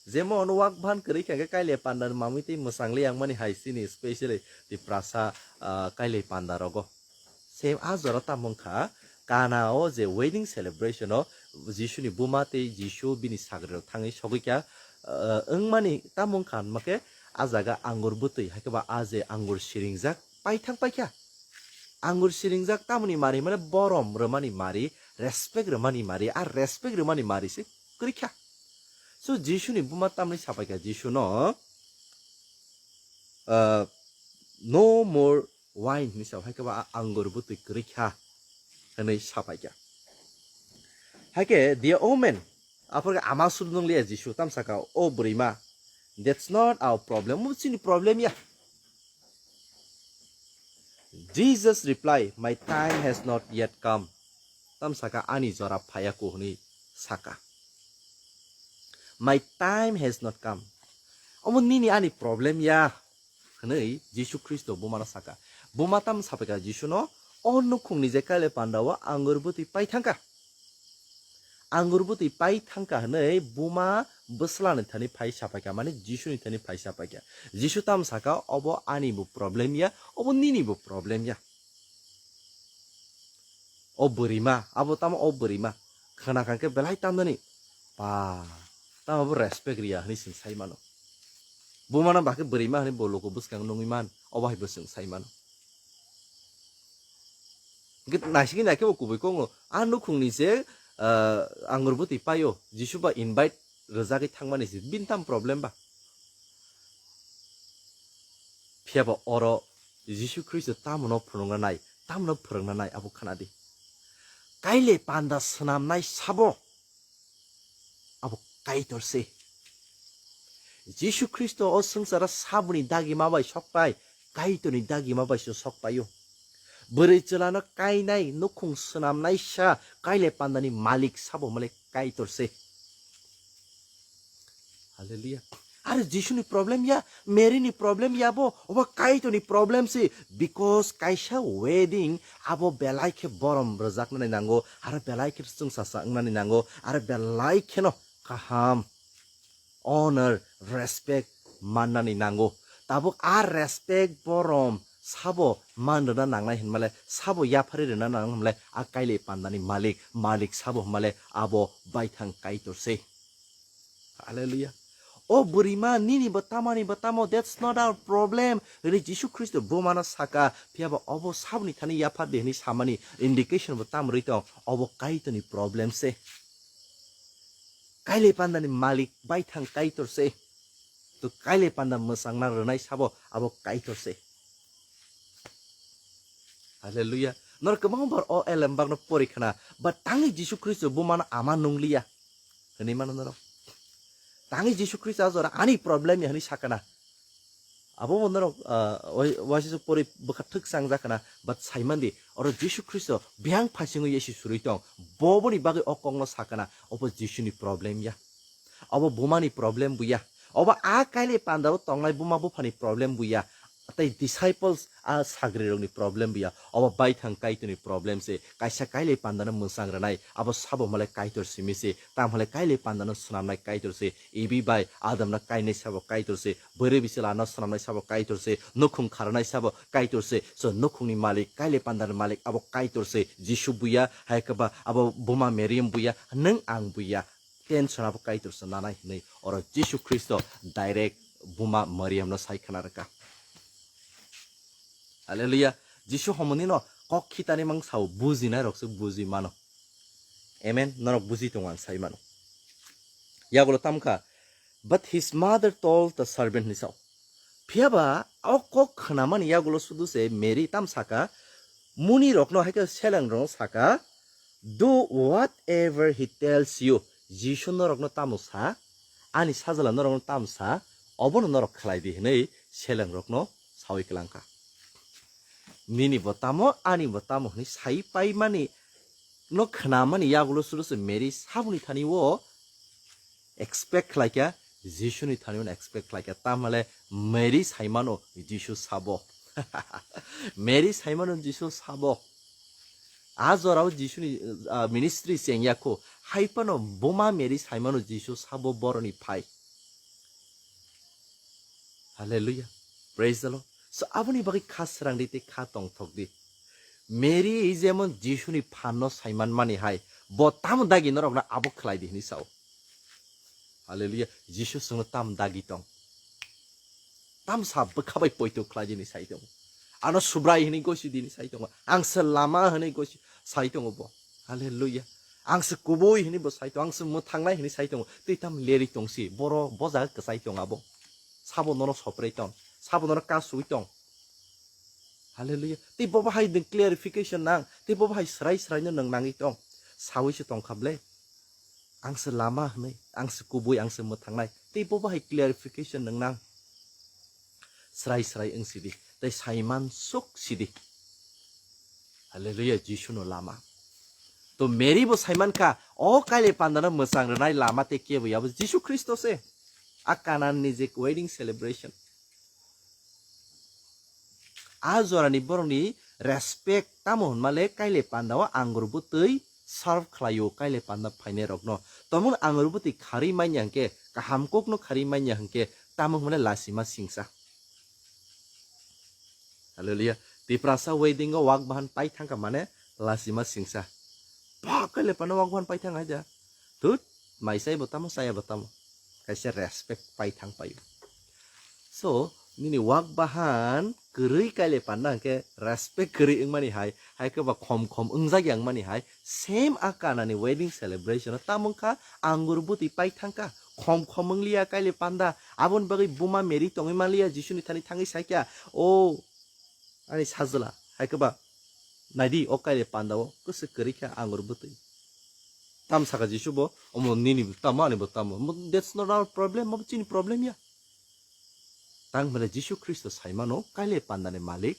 Jemon wak bahan kwrwi kha khe kaile panda ni mamwi tei mwchang le yang mani hai chini specially Tiprasa, ah, kaile panda rogo. Same a jora tamo wngkha, Kana o je wedding celebration o Jisuni buma tei Jisu bini sagrirok thangwi sogwi kha, ah, wngmani tamo wngkha hinma khe, a jaga angur bwtwi, hai khe ba a je angur siringjak paithang paikha. Angur siringjak tamoni mari mane borom rwmani mari, respect rwmani mari, a respect rwmani mari se kwrwi kha. So Jisuni buma tamni sapaikha Jisuno, ah, "No more wine" hinwi sa, hai khe ba a angur bwtwi kwrwi kha hinwi sapaikha. Hai khe the woman, aphor khe ama suru nung liya Jisu tam saka, "O bwrwima, that's not our problem." Omo chini problem ya. Jesus reply, "My time has not yet come." Tam saka, "Ani jora phaiya ku," hinwi saka. "My time has not come." Omo nini ani problem ya, hinwi Jisu Khristo bumano saka. Buma tam sapaikha Jisuno, "O nukhungni je kaile pandao angur bwtwi pai thangkha." Angur bwtwi pai thangkha hinwi buma bwslani thani phai sapaikha, mane Jisuni thani phai sapaikha. Jisu tam saka, "Obo ani bo problem ya, obo nini bo problem ya." O bwrwima, abo tamo o bwrwima. Khna kha khe belai tamnani. Pa, tamo bo respect riya hinwi chwng sai mano. Bumano ba khe bwrwima hinwi bo luku bwskang nungwi man, obo hai bo chwng sai mano. Hwnkhe naisigwi naikhe bo kubui kok no, a nukhungni je, ah, angur bwtwi paio, Jisu ba invite rwjagwi thangmani se, bini tamo problem ba? Phiya ba oro Jisu Khristo tamono phunukna nai, tamono phwrwngna nai, abo khna di. Kaile panda swnamnai sabo, abo Kaitor se. Jisu Khristo o swngcharo saboni dagima bai sok pai, Kaitorni dagima bai se sok paio. Bwrwi chwlano kainai, nukhung swnamnaisa, kaile pandani malik sabo hwnmale Kaitor se. Hallelujah. Are Jisuni problem ya, Mary ni problem ya bo, obo Kaitorni problem se, because kaisa wedding abo belai khe borom rwjaknani nango, aro belai khe chwngsasa wngnani nango, aro belai kheno kaham, honor, respect mannani nango. Tabuk a respect borom sabo man rwna nangnai hinmale, sabo yaphari rwna nangnai hinmale, a kaile pandani malik, malik sabo hinmale abo baithang Kaitor se. Hallelujah. O bwrwima, nini bo tamani bo tamo, that's not our problem. Hwnwi Jisu Khristo bumano saka, phiya ba obo saboni thani yaphar di hwnwi samani indication bo tam rwi tong, obo Kaitorni problem se. Kaile pandani malik baithang Kaitor se. To kaile panda mwsangna rwnai sabo abo Kaitor se. Hallelujah. Norok kwbangma bar o elem bagno pori khna, but tangwi Jisu Khristo bumano ama nungliya. Hwnwi mano norok. Tangwi Jisu Khristo a jora ani problem ya hwnwi sakana. Abo bo norok, ah, wai-, waisuk pori bwkha thwk chang jakana, but saimandi, oro Jisu Khristo biyang phaisingwi yesi surwi tong, bo boni bagwi o kokno sakana, obo Jisuni problem ya. Obo bumani problem buya. Obo a kaile pandao tongnai buma buphani problem buya. Tei disciples a sagrirokni problem buya. Obo baithang Kaitorni problem se. Kaisa kaile pandano mwsang rwnai, abo sabo hwnmale Kaitor simi se. Tamo hwnle kaile pandano swnamnai Kaitor se. Evi bai Adamno kainai sabo Kaitor se. Bwrwi bichwla ano swnamnai sabo Kaitor se. Nukhung kharnai sabo Kaitor se. So nukhungni malik, kaile pandani malik abo Kaitor se. Jisu buya, hai khe ba abo buma Mariam buya, nwng ang buya. Tension abo Kaitor se nanai hinwi oro Jisu Khristo direct buma Mariamno sai khna rwkha. Hallelujah. Jisu homonino kok khitani mang sao, bujinai rok se buji mano. Amen. Norok buji tongo ang sai mano. Yagulo tamkha, "But his mother told the servant" hinwi sao. Phiya ba o kok khnamani yagulo sudu se Mary tam saka, muni rokno hai khe seleng rokno saka, "Do whatever he tells you." Jisu norokno tamo sa, ani sajla norokno tamo sa, obono norok khlai di hinwi seleng rokno sawi klangkha. Nini bo tamo, ani bo tamo hinwi sai paimani no khnamani yagulo sudu se Mary saboni thani o expect khlaikha, Jisuni thani o expect khlaikha. Tamale Mary saimano Jisu sabo. Mary saimano Jisu sabo. A jorao Jisuni, ah, ministry chengya kho. Haipano buma Mary saimano Jisu sabo boroni phai. Hallelujah. Praise the Lord. So, aboni bagwi kha srang di tei kha tongthok di. Mary jemon Jisuni phanno saiman mani hai, bo tamo dagi norokno abo khlai di hwnwi sao. Hallelujah. Jisu chwngno tam dagi tong. Tam sa bwkha bai poito khlai di hwnwi sai tongo. Ano Subrai hwnwi gosi di hwnwi sai tongo. Ang se lama hwnwi gosi sai tongo bo. Hallelujah. Ang se kubui hwnwi bo sai tongo. Ang se mwthangnai hwnwi sai tongo. Tei tam leri tong si. Boro bo jaga kwchai tong abo. Sabo nono sopre tong. Sabo nono kasui tong. Hallelujah. Tei bo bahai nwng clarification nang. Tei bo bahai srai srai no nwng nangwi tong. Sawi se tong kha ble. Ang se lama hwnwi, ang se kubui, ang se mwthangnai. Tei bo bahai clarification nwng nang. Srai srai wng sidi. Tei saiman suk sidi. Hallelujah, Jisu no lama. To Mary bo saiman kha, o kaile pandano mwchang rwnai lama tei kebo yabo Jisu Khristo se. A Kanan ni je wedding celebration. A jorani borokni respect tamo hwnmale kaile pandao angur bwtwi serve khlaio kaile panda phainai rokno. Tomung angur bwtwi kharwi manya hwnkhe, kaham kokno kharwi manya hwnkhe, tamo hwnmale lasima singsa. Hallelujah. Tiprasa wedding o wak bahan pai thangkha mane lasima singsa. Ba kaile panda wak bahan pai thang haida. Thut, mai sai bo tamo, saya bo tamo. Kaisa respect pai thang paio. So, nini wak bahan kwrwi kaile panda hwnkhe respect kwrwi wngmani hai, hai khe ba khom khom wngjak ya wngmani hai, same a Kanani wedding celebration o tamo wngkha angur bwtwi pai thangkha, khom khom wngliya kaile panda, aboni bagwi buma Mary tongwi manliya Jisuni thani thangwi saikha, "O ani sajla, hai khe ba naidi o kaile panda o kwswk kwrwi kha angur bwtwi." Tam sakha Jisu bo, "Omo nini bo tamo, ani bo tamo." Mo, that's not our problem, mo chini problem ya. Tang hwnmale Jisu Khristo saimano kaile pandani malik.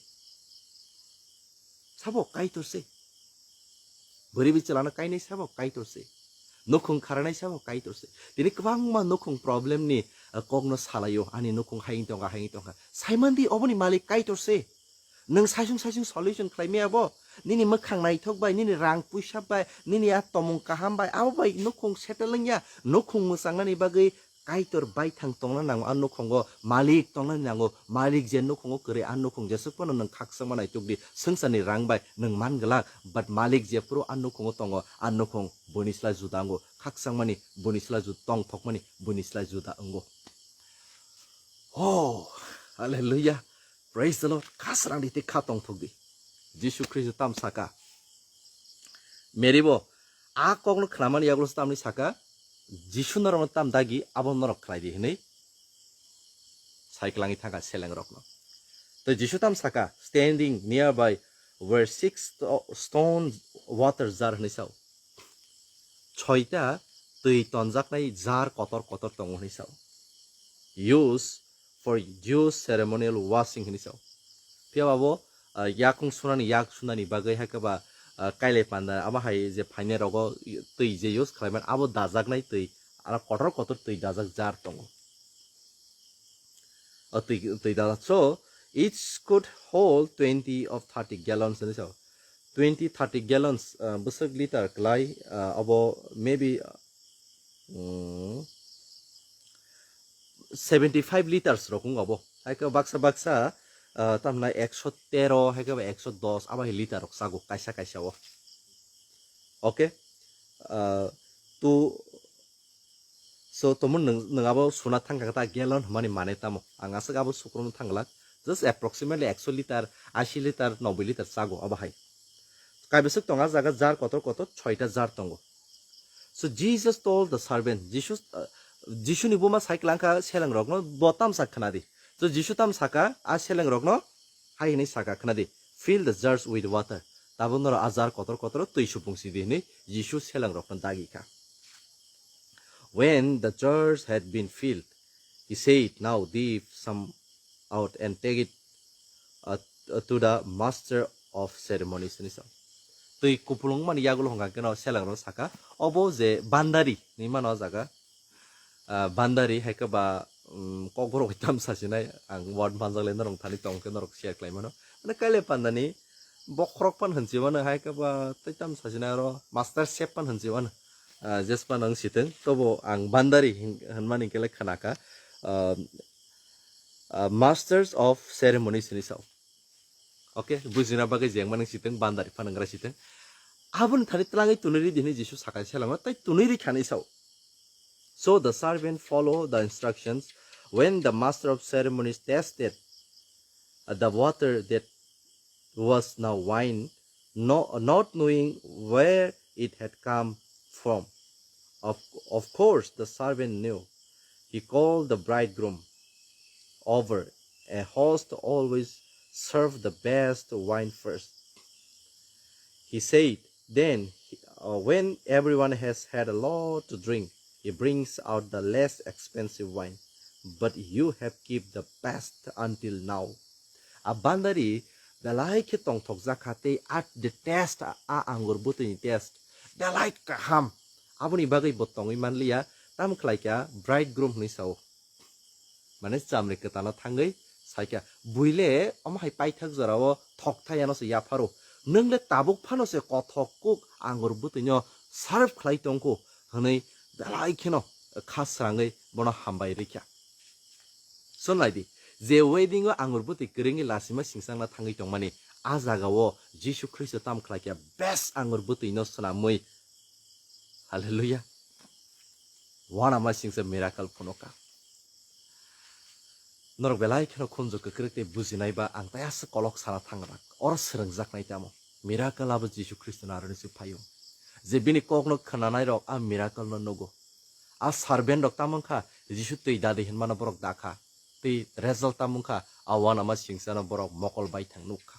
Sabo Kaitor se. Bwrwi bwchalano kainai sabo Kaitor se. Nukhung kharanai sabo Kaitor se. Tini kwbangma nukhung problem ni, uh, kokno salaio, ani nukhung hayung tongkha, hayung tongkha. Saimandi oboni malik Kaitor se. Nwng saisung saisung solution khlai maya bo. Nini mwkhang naithok bai, nini rang puisa bai, nini a tomung kaham bai, abo bai nukhung settle wngya. Nukhung mwchangnani bagwi Kaitor baithang tongna nango, a nukhungo malik tongna nango, malik je nukhungo kwrwi, a nukhung jesuk phano nwng khakchangma naitukdi, swngcharni rang bai nwng man glak, but malik jephuru a nukhungo tongo, a nukhung buini slai juda wngo, khakchangmani buini slai juda, tongthokmani buini slai juda wngo. Oh, hallelujah. Praise the Lord. Khasrang di tei kha tongthok di. Jisu Khristo tam saka. Mary bo a kokno khnamani yagulo se tamni saka, "Jisu norokno tam dagi, abo norok khlai di," hwnwi sai kwlangwi thangkha selengrokno. Tei Jisu tam saka, "Standing nearby were six sto-, stone water jar," hwnwi sao. Soita twi tonjaknai jar kotor kotor tongo hwnwi sao. Use for Jews ceremonial washing hwnwi sao. Phiya ba bo, ah, yakung sunani, yak sunani bagwi hai khe ba, ah, kailai panda abo hai je phainai rogo twi je use khlaiman abo dajaknai twi, aro kotor kotor twi dajak jar tongo. O twi, twi dajak. So, each could hold twenty of thirty gallons hwnwi sao. Twenty, thirty gallons, ah, bwswk liter kwlai, ah, abo maybe, ah, mm, seventy five liters rok wng abo. Hai khe baksa baksa, ah, tamna ekso tero, hai khe ba ekso dos, abo hai liter rok chago kaisa kaisa o. Okay? Ah, to, so, tomo nwng, nwng abo suna thangkha ta gallon hwnmani mane tamo? Ang aswk abo sukrumno thangla. Just approximately ekso liter, ashi liter, noboi liter chago abo hai. Kaibwswk tongo a jaga jar kotor kotor, soita jar tongo. So Jesus told the servant, Jisu, uh, Jisuni buma sai kwlangkha selengrokno, bo tamsa khnadi. So Jisu tam saka a selengrokno, hai hwnwi saka khnadi, "Fill the jars with water." Tabuk norok a jar kotor kotor twi supung sidi hwnwi Jisu selengrokno dagi kha. When the jars had been filled, he said, "Now dip some out and take it, uh, to the master of ceremonies," hwnwi sa. Twi kupulung mani yagulo hwnka khe no selengrok saka, obo je bandari hinwi mano o jaga. Ah, bandari hai khe ba, um, kokborok tam sasinai, ang word manjak le norok thani tong khe norok share khlai mano. Mane kaile pandani bokhorok pan hwnchi mano, hai khe ba tei tam sasinai aro master chef pan hwnchi mano. Ah, jespa nang siteng, tobo ang bandari hin-, hinmani kele khanaka, ah, ah, masters of ceremonies hinwi sao. Okay, bujina bagwi jengma nang siteng, bandari phanangra siteng. Aboni thani twlangwi tunui ridi hinwi Jisu sakai selamo, tai tunui ri khani sao. So the servant followed the instructions. When the master of ceremonies tasted, uh, the water that was now wine, no, not knowing where it had come from. Of, of course, the servant knew. He called the bridegroom over. A host always served the best wine first. He said, then, uh, when everyone has had a lot to drink, he brings out the less expensive wine. But you have kept the best until now. A bandari belai khe tongthokjak kha tei at the taste a, a angur bwtwini taste belai kaham. Aboni bagwi bo tongwi manliya, tam khlai kha bridegroom hwnwi sao. Mane chamri kwtano thangwi saikha, buile omo hai paithak jorao thokthai ano se yapharo. Nwng le tabuk phano se kothok kuk angur bwtwino serve khlai tongkhu hwnwi belai kheno kha srangwi bono hambai rikha. Chwng nai di, je wedding o angur bwtwi kwrwngwi lasima singchangna thangwi tongmani, a jagao Jisu Khristo tam khlai kha best angur bwtwino swnamwi. Hallelujah. Uanama singsa miracle phunukha. Norok belai kheno khunju kwkrwk tei bujinai ba ang tei aswk kolok sana thangrak. Oro swrwngjaknai tamo. Miracle abo Jisu Khristo ni aroni se phaio. Je bini kokno khwnanai rok a miracle no nugo. A servant rok tamo wngkha Jisu twi dadi hinmano borok dakha. Tei result tamo wngkha a uanama singsano borok mokol baithang nukha.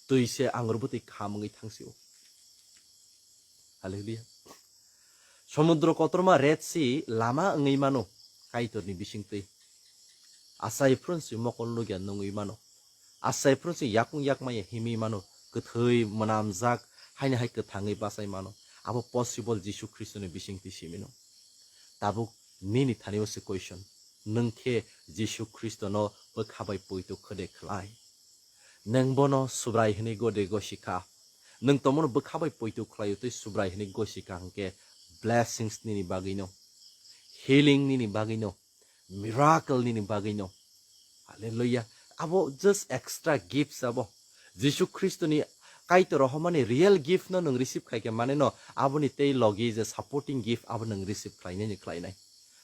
Twi se angur bwtwi kham wngwi thangsio. Hallelujah. Somudro kotorma Red Sea lama wngwi mano Kaitorni bisingtwi. Asai phuru se mokol lugya nungwi mano. Asai phuru se yakung yakmaya himwi mano. Kwthwi mwnamjak haino hai kwthangwi bachai mano. Abo possible Jisu Khristoni bisingtwi simino. Tabuk nini thani o se question. Nwng khe Jisu Khristono bwkha bai poito khwde khlai? Nwng bono Subrai hwnwi gode gosikha. Nwng tomono bwkha bai poito khlaio tei Subrai hwnwi gosikha hwnkhe blessings nini bagwino, healing nini bagwino, miracle nini bagwino. Hallelujah. Abo just extra gifts abo. Jisu Khristoni Kaitor rohormani real gift no nwng receive khaikhe mane no aboni tei logi je supporting gift abo nwng receive khlainani khlainai.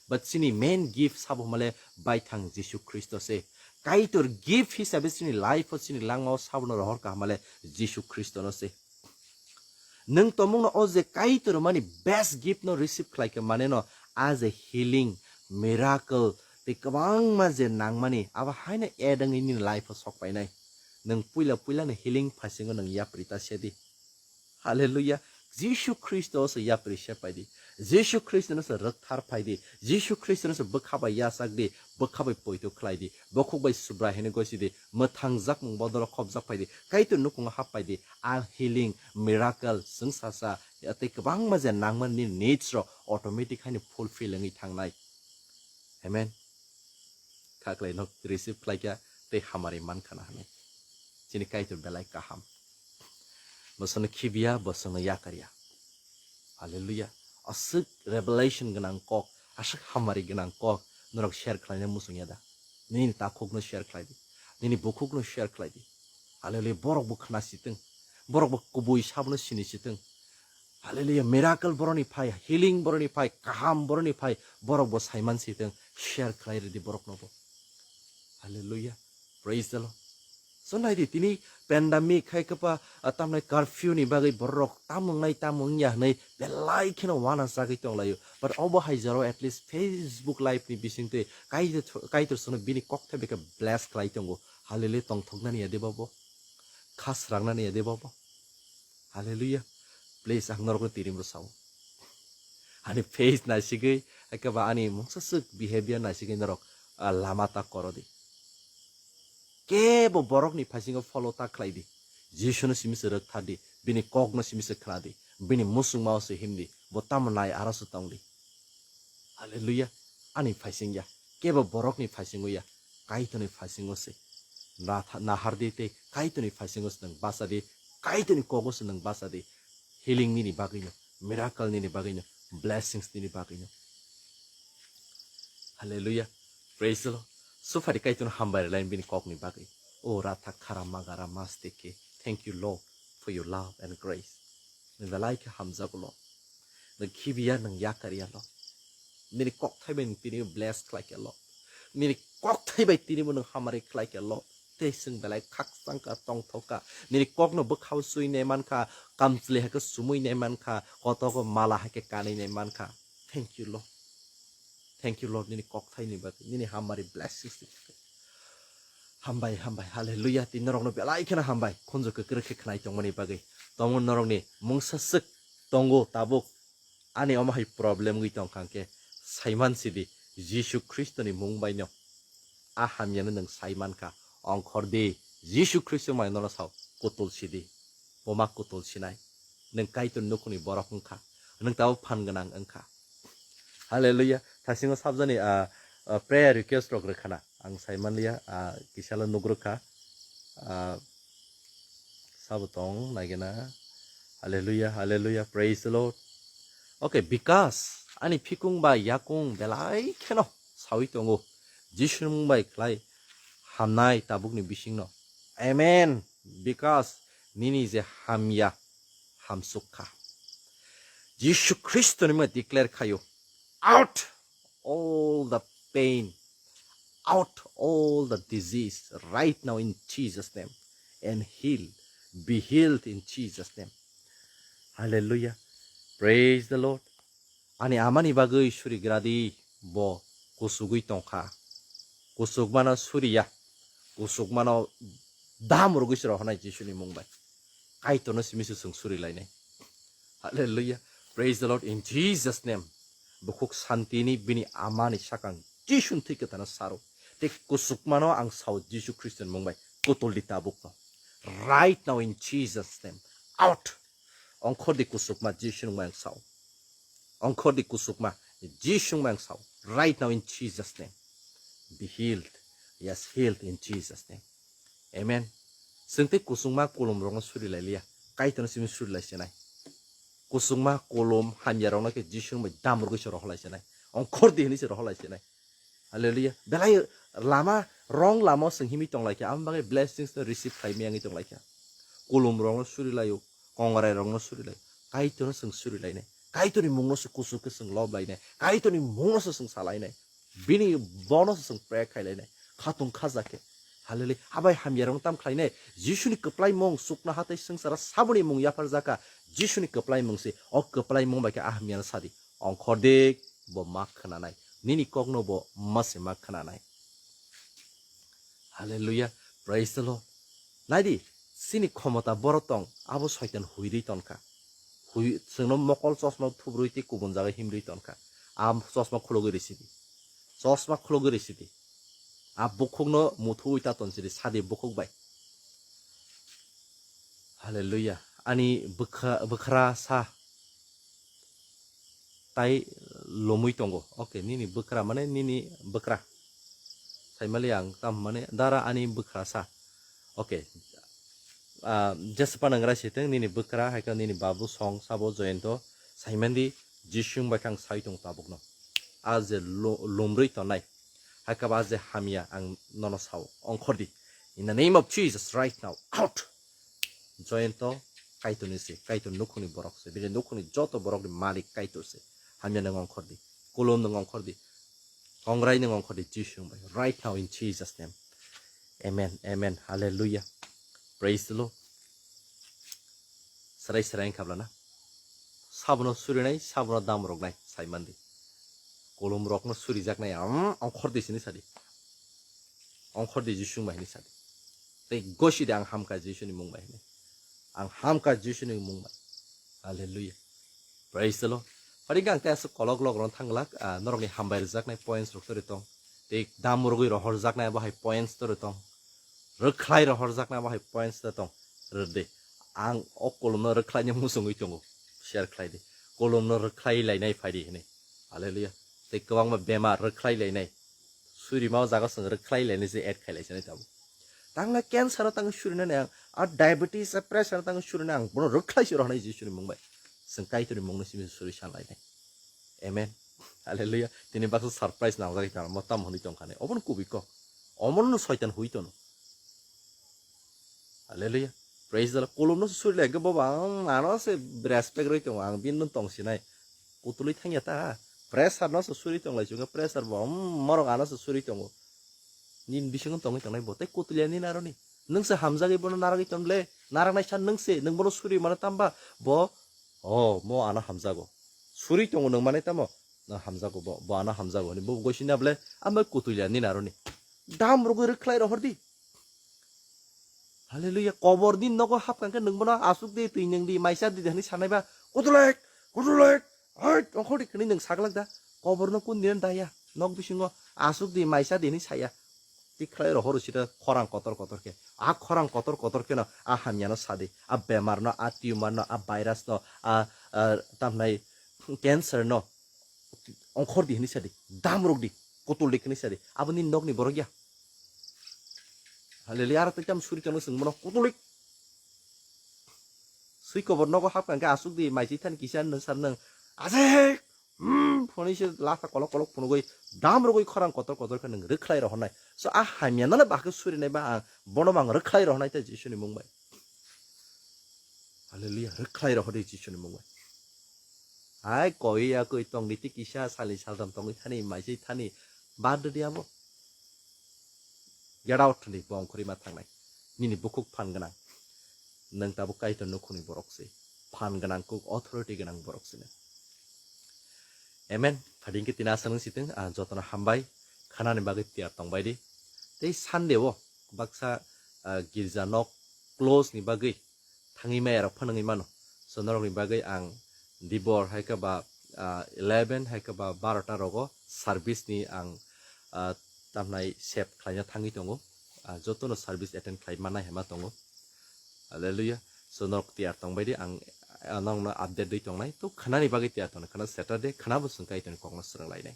But chini main gift sabo male baithang Jisu Khristo se. Kaitor gift hisabe chini life o chini langma o sabono rohor kaham male Jisu Khristo no se. Nwng tomungno o je Kaitor mani best gift no receive khlaikhe mane no a je healing, miracle tei kwbangma je nangmani abo haino add wngwi nini life o sok painai. Nwng puila puila ni healing phasingo nwng yapri ta sedi. Hallelujah. Jisu Khristo se yapri se paidi. Jisu Khristo no se rwkthar phaidi. Jisu Khristo no se bwkha bai yachak di. Bwkha bai poito khlai di. Bokhok bai Subrai hwnwi gosi di. Mwthang jakmung bodoro khopjak phaidi. Kaitor nukhungo hap paidi. A healing, miracle, chwng sasa, tei kwbangma je nangmani needs rok automatic haino fulfill wngwi thangnai. Amen. Khaklai no receive khlaikha tei hamari mankha na hinwi. Chini Kaitor belai kaham. Bosongno khibiya, bosongno yakarya. Hallelujah. Aswk revelation gwnang kok, aswk hamari gwnang kok norok share khlaina muchungya da? Nini takhukno share khlai di. Nini bukhukno share khlai di. Hallelujah. Borok bo khna sitwng. Borok bo kubui sabono sini sitwng. Hallelujah. Miracle boroni phai, healing boroni phai, kaham boroni phai, borok bo saiman sitwng, share khlai ridi borokno bo. Hallelujah. Praise the Lord. So nai di, tini pandemic hai kapa, ah, tamnai curfew ni bagwi borok tamung nai tamung ya hwnwi belai kheno wana chagwi tonglaio. But obo hai jaro at least Facebook live ni bisingtwi Kaitor, Kaitor sono bini kok thai beka bless khlai tongo. Hallelujah. Tongthoknani ya de bobo. Khasrangnani ya de bobo. Hallelujah. Please, ang norokno tirimro sao. Ani face naisigwi, ekeba ani mungsa swk behavior naisigwi norok, ah, lama ta koro di. Kebo borokni phaisingo follow ta khlai di. Jisuno simi se rwk thar di, bini kokno simi se khna di, bini musungmao se him di, bo tamo nai aro se tong di. Hallelujah. Ani phaising ya. Kebo borokni phaisingo ya. Kaitorni phaisingo se. Natha-, nahardi tei Kaitorni phaisingo se nwng bachadi. Kaitorni kogo se nwng bachadi. Healing nini bagwino. Miracle nini bagwino. Blessings nini bagwino. Hallelujah. Praise the Lord. Suphari Kaitorno hambai rwlaini bini kokni bagwi. O rata khara magara mastike. Thank you, Lord, for your love and grace. Nwng belai khe hamjago, Lord. Nwng khibiya, nwng yakariya, Lord. Nini kokthai bai nwng tini bless khlai khe, Lord. Nini kokthai bai tini bo nwng hamari khlai khe, Lord. Tei chwng belai khakchang kha, tongthok kha. Nini kokno bwkhao sui nai man kha, kamchwlwi hai khe sumui nai man kha, kotogo mala hai khe kanwi nai man kha. Thank you, Lord. Thank you, Lord, nini kokthai ni bagwi, nini hamari blessings ni bagwi. Hambai, hambai, hallelujah, tini norokno belai kheno hambai, khunju kwkrwi khe khnai tongmani bagwi. Tongmani norokni mungsa swk tongo tabuk, ani omo hai problem wngwi tongkha hwnkhe saiman sidi, Jisu Khristoni mung baino a hamyano nwng saimankha, ongkhor di, Jisu Khristo wngmano nono sao, kutul sidi, buma kutul sinai, nwng Kaitor nukhungni borok wngkha, nwng tabuk phan gwnang wngkha. Hallelujah. Thasingo sabjani, ah, ah, prayer request rok rwkhana. Ang saimanliya, ah, kisalo nugrwkha. Ah, sabo tong naigena. Hallelujah, hallelujah, praise the Lord. Okay, because ani phikung ba yakung belai kheno sawi tongo. Jisu mung bai khlai hamnai tabukni bisingno. Amen. Because nini je hamya hamsuk kha. Jisu Khristo ni declare khayo. Out all the pain. Out all the disease right now in Jesus' name. And heal. Be healed in Jesus' name. Hallelujah. Praise the Lord. Ani amani bagwi surigra di, bo kusugwi tongkha. Kusukmano suriya. Kusukmano dam rwgwi se rohornai Jisuni mung bai. Kaitorno simi se chwng surilainai. Hallelujah. Praise the Lord in Jesus' name. Bukhuk santini bini amani sakang Jisuni thwi kwthano saro. Tei kusukmano ang sao Jisu Khristoni mung bai. Kutuldi tabukno. Right now in Jesus' name. Out. Ongkhordi kusukma Jisuni mung bai ang sao. Ongkhordi kusukma Jisuni mung bai ang sao. Right now in Jesus' name. Be healed. Yes, healed in Jesus' name. Amen. Chwng tei kusukma kulum rokno suri lai liya. Kaitorno simi suri lai sinai. Kusukma kulum hamya rokno khe Jisuni bai dam rwgwi se rohor lai sinai. Ongkhordi hwnwi se rohor lai sinai. Hallelujah. Belai lama, wrong lama o chwng himwi tong lai kha. Amo bagwi blessings no receive khai miyangwi tong lai kha. Kulum rokno suri lai o, kongrai rokno suri lai. Kaitorno chwng suri lai nai. Kaitorni mungno se kusuk khe chwng lob lai nai. Kaitorni mungno se chwng sa lai nai. Bini bono se chwng pray khai lai nai. Khatung khaja khe. Hallelujah. Abai hamya rokno tam khlai nai. Jisuni kwplai mung chuknoha tei swngcharo saboni mung yaphar jaka. Jisuni kwplai mung se. O kwplai mung bai khe a hamya no sadi. Ongkhordi bo ma khwnanai. Nini kokno bo ma se ma khwnanai. Hallelujah. Praise the Lord. Naidi, chini khomota boro tong, abo soitan huirwi tonkha. Hui, chwngno mokol chosma thubrwi tei kubun jaga himrwi tonkha. A chosma khulogwi rw sidi. Chosma khulogwi rw sidi. A bukhukno muthuwi ta ton sidi, sadi bukhuk bai. Hallelujah. Ani bwkha-, bwkhra sa tai lomwi tongo. Okay, nini bwkra mane nini bwkra. Saimali ang tam mane dara ani bwkra sa. Okay. Ah, jespa nangra siteng nini bwkra, hai khe nini babu song sabo Joyonto saimandi Jisung bai khe ang sai tong tabukno. A je lo-, lomrwi tonai, hai khe ba je hamya ang nono sao, ongkhordi. In the name of Jesus, right now, out. Joyonto Kaitorni se, Kaitor nukhungni borok se, bini nukhungni joto borokni malik Kaitor se. Hamya nwng ongkhordi, kulum nwng ongkhordi, kongrai nwng ongkhordi Jisung bai. Right now in Jesus' name. Amen, amen, hallelujah. Praise the Lord. Serai serai wngkha blana. Sabono surinai, sabono dam roknai, saimandi. Kulum rokno surijaknai, am, ongkhordi sini sadi. Ongkhordi Jisung bai hini sadi. Tei gosidi ang hamkha Jisuni mung bai hini. Ang hamkha Jisuni mung bai. Hallelujah. Praise the Lord. Pari gang tei aswk kolok lok ron thanglak, ah, norokni hambai rwjaknai points rok tori tong. Tei dam rogwi rohor jaknai abo hai points tori tong. Rwkhlai rohor jaknai abo hai points tori tong. Rwdi. Ang o kolomno rwkhlaini musungwi tongo. Share khlaidi. Kolomno rwkhlai lainai phaidi hini. Hallelujah. Tei kwbangma bemar rwkhlai lainai. Surima o jaga chwng rwkhlai lainai je add khai lai sinai tabuk. Tangna cancer o tang surinani ang, a diabetes, a pressure o tang surinani ang, bono rwkhlai si rohornai Jisuni mung bai. Chwng Kaitorni mungno simi suri san lainai. Amen. Hallelujah. Tini baksa surprise nangjak tong, mo tam hwnwi tongkha ne. Obono kubui kok. Omono soitan hui tono. Hallelujah. Praise the Lord. Kolom no suri lai, bobo ang ano se respect roi tongo, ang bin no tong sinai. Kutuloi thangya ta. Pressure no se suri tong lai chunga, pressure bo, mm, morok ano se suri tongo. Nin bisingo tongwi tongnai bo, tei kutulia nin aroni. Nung se hamjagwi bono naragwi tong le, naragnai san nung se, nung bono suri mano tamba, bo, oh, mo ano hamjago. Suri tongo nung manai tamo, no hamjago bo, bo ano hamjago. Ni bo goisina ble, amo kutulia nin aroni. Dam rogwi rwkhlai rohor di. Hallelujah. Kobor din nogo hapkang khe nung bono asuk di, twi nung di, maisa di, di hwnwi sanai ba, "Kutulek, kutulek, hait, ongkhor di," hwnwi nung saglak da. Kobor no kun din daya, nok bisingo asuk di, maisa di hwnwi saya. Tikhlai rohoro sita khorang kotor kotor khe. A khorang kotor kotor khe no, a hamya no sadi, a bemar no, a tumor no, a virus no, a, a tamnai cancer no. Ongkhor di hwnwi sadi, dam rok di, kutul di hwnwi sadi. Aboni nokni borok ya. Hallelujah, aro tei tam suri tongno chwng bono kutulik. Sui kobor nogo hapkang khe asuk di, maisi thani kisa nung sar nung. Asek! Hmm, phone se lasa kolok kolok phunugui, dam rogui khorang kotor kotor khe nung rwkhlai rohornai. So, a hamya nana bakhe surinai ba ang, bono mang rwkhlai rohornai tei Jisuni mung bai. Hallelujah, rwkhlai rohordi Jisuni mung bai. Hai koi ya koi tong di ti kisa sali saldam tongwi thani, maisi thani, bad di abo. Get out hwnwi bo ongkhorwi ma thangnai. Nini bukhuk phan gwnang. Nwng tabuk Kaitor nukhungni borok se. Phan gwnang kuk authority gwnang borok se nwng. Amen. Phading khe tina aswk nwng sitwng, ah, jotono hambai. Khanani bagwi tiyar tongbai di. Tei Sunday o baksa, ah, girja nok close ni bagwi thangwi maya rok phano wngwi mano. So norokni bagwi ang dibor hai khe ba, ah, eleven hai khe ba barota rogo service ni ang, ah, tamhnai sep khlaina thangwi tongo. Ah, jotono service attend khlai manai hema tongo. Hallelujah. So norok tiyar tongbai di, ang, ah, norokno update dwi tongnai. To khanani bagwi tiyar tongnai, khana Saturday, khana bo chwng Kaitorni kokno swrwng lainai.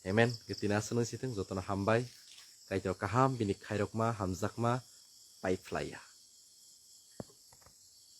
Amen. Khe tina aswk nwng sitwng, jotono hambai. Kaitor kaham, bini khairokma, hamjakma, pai phlaiya.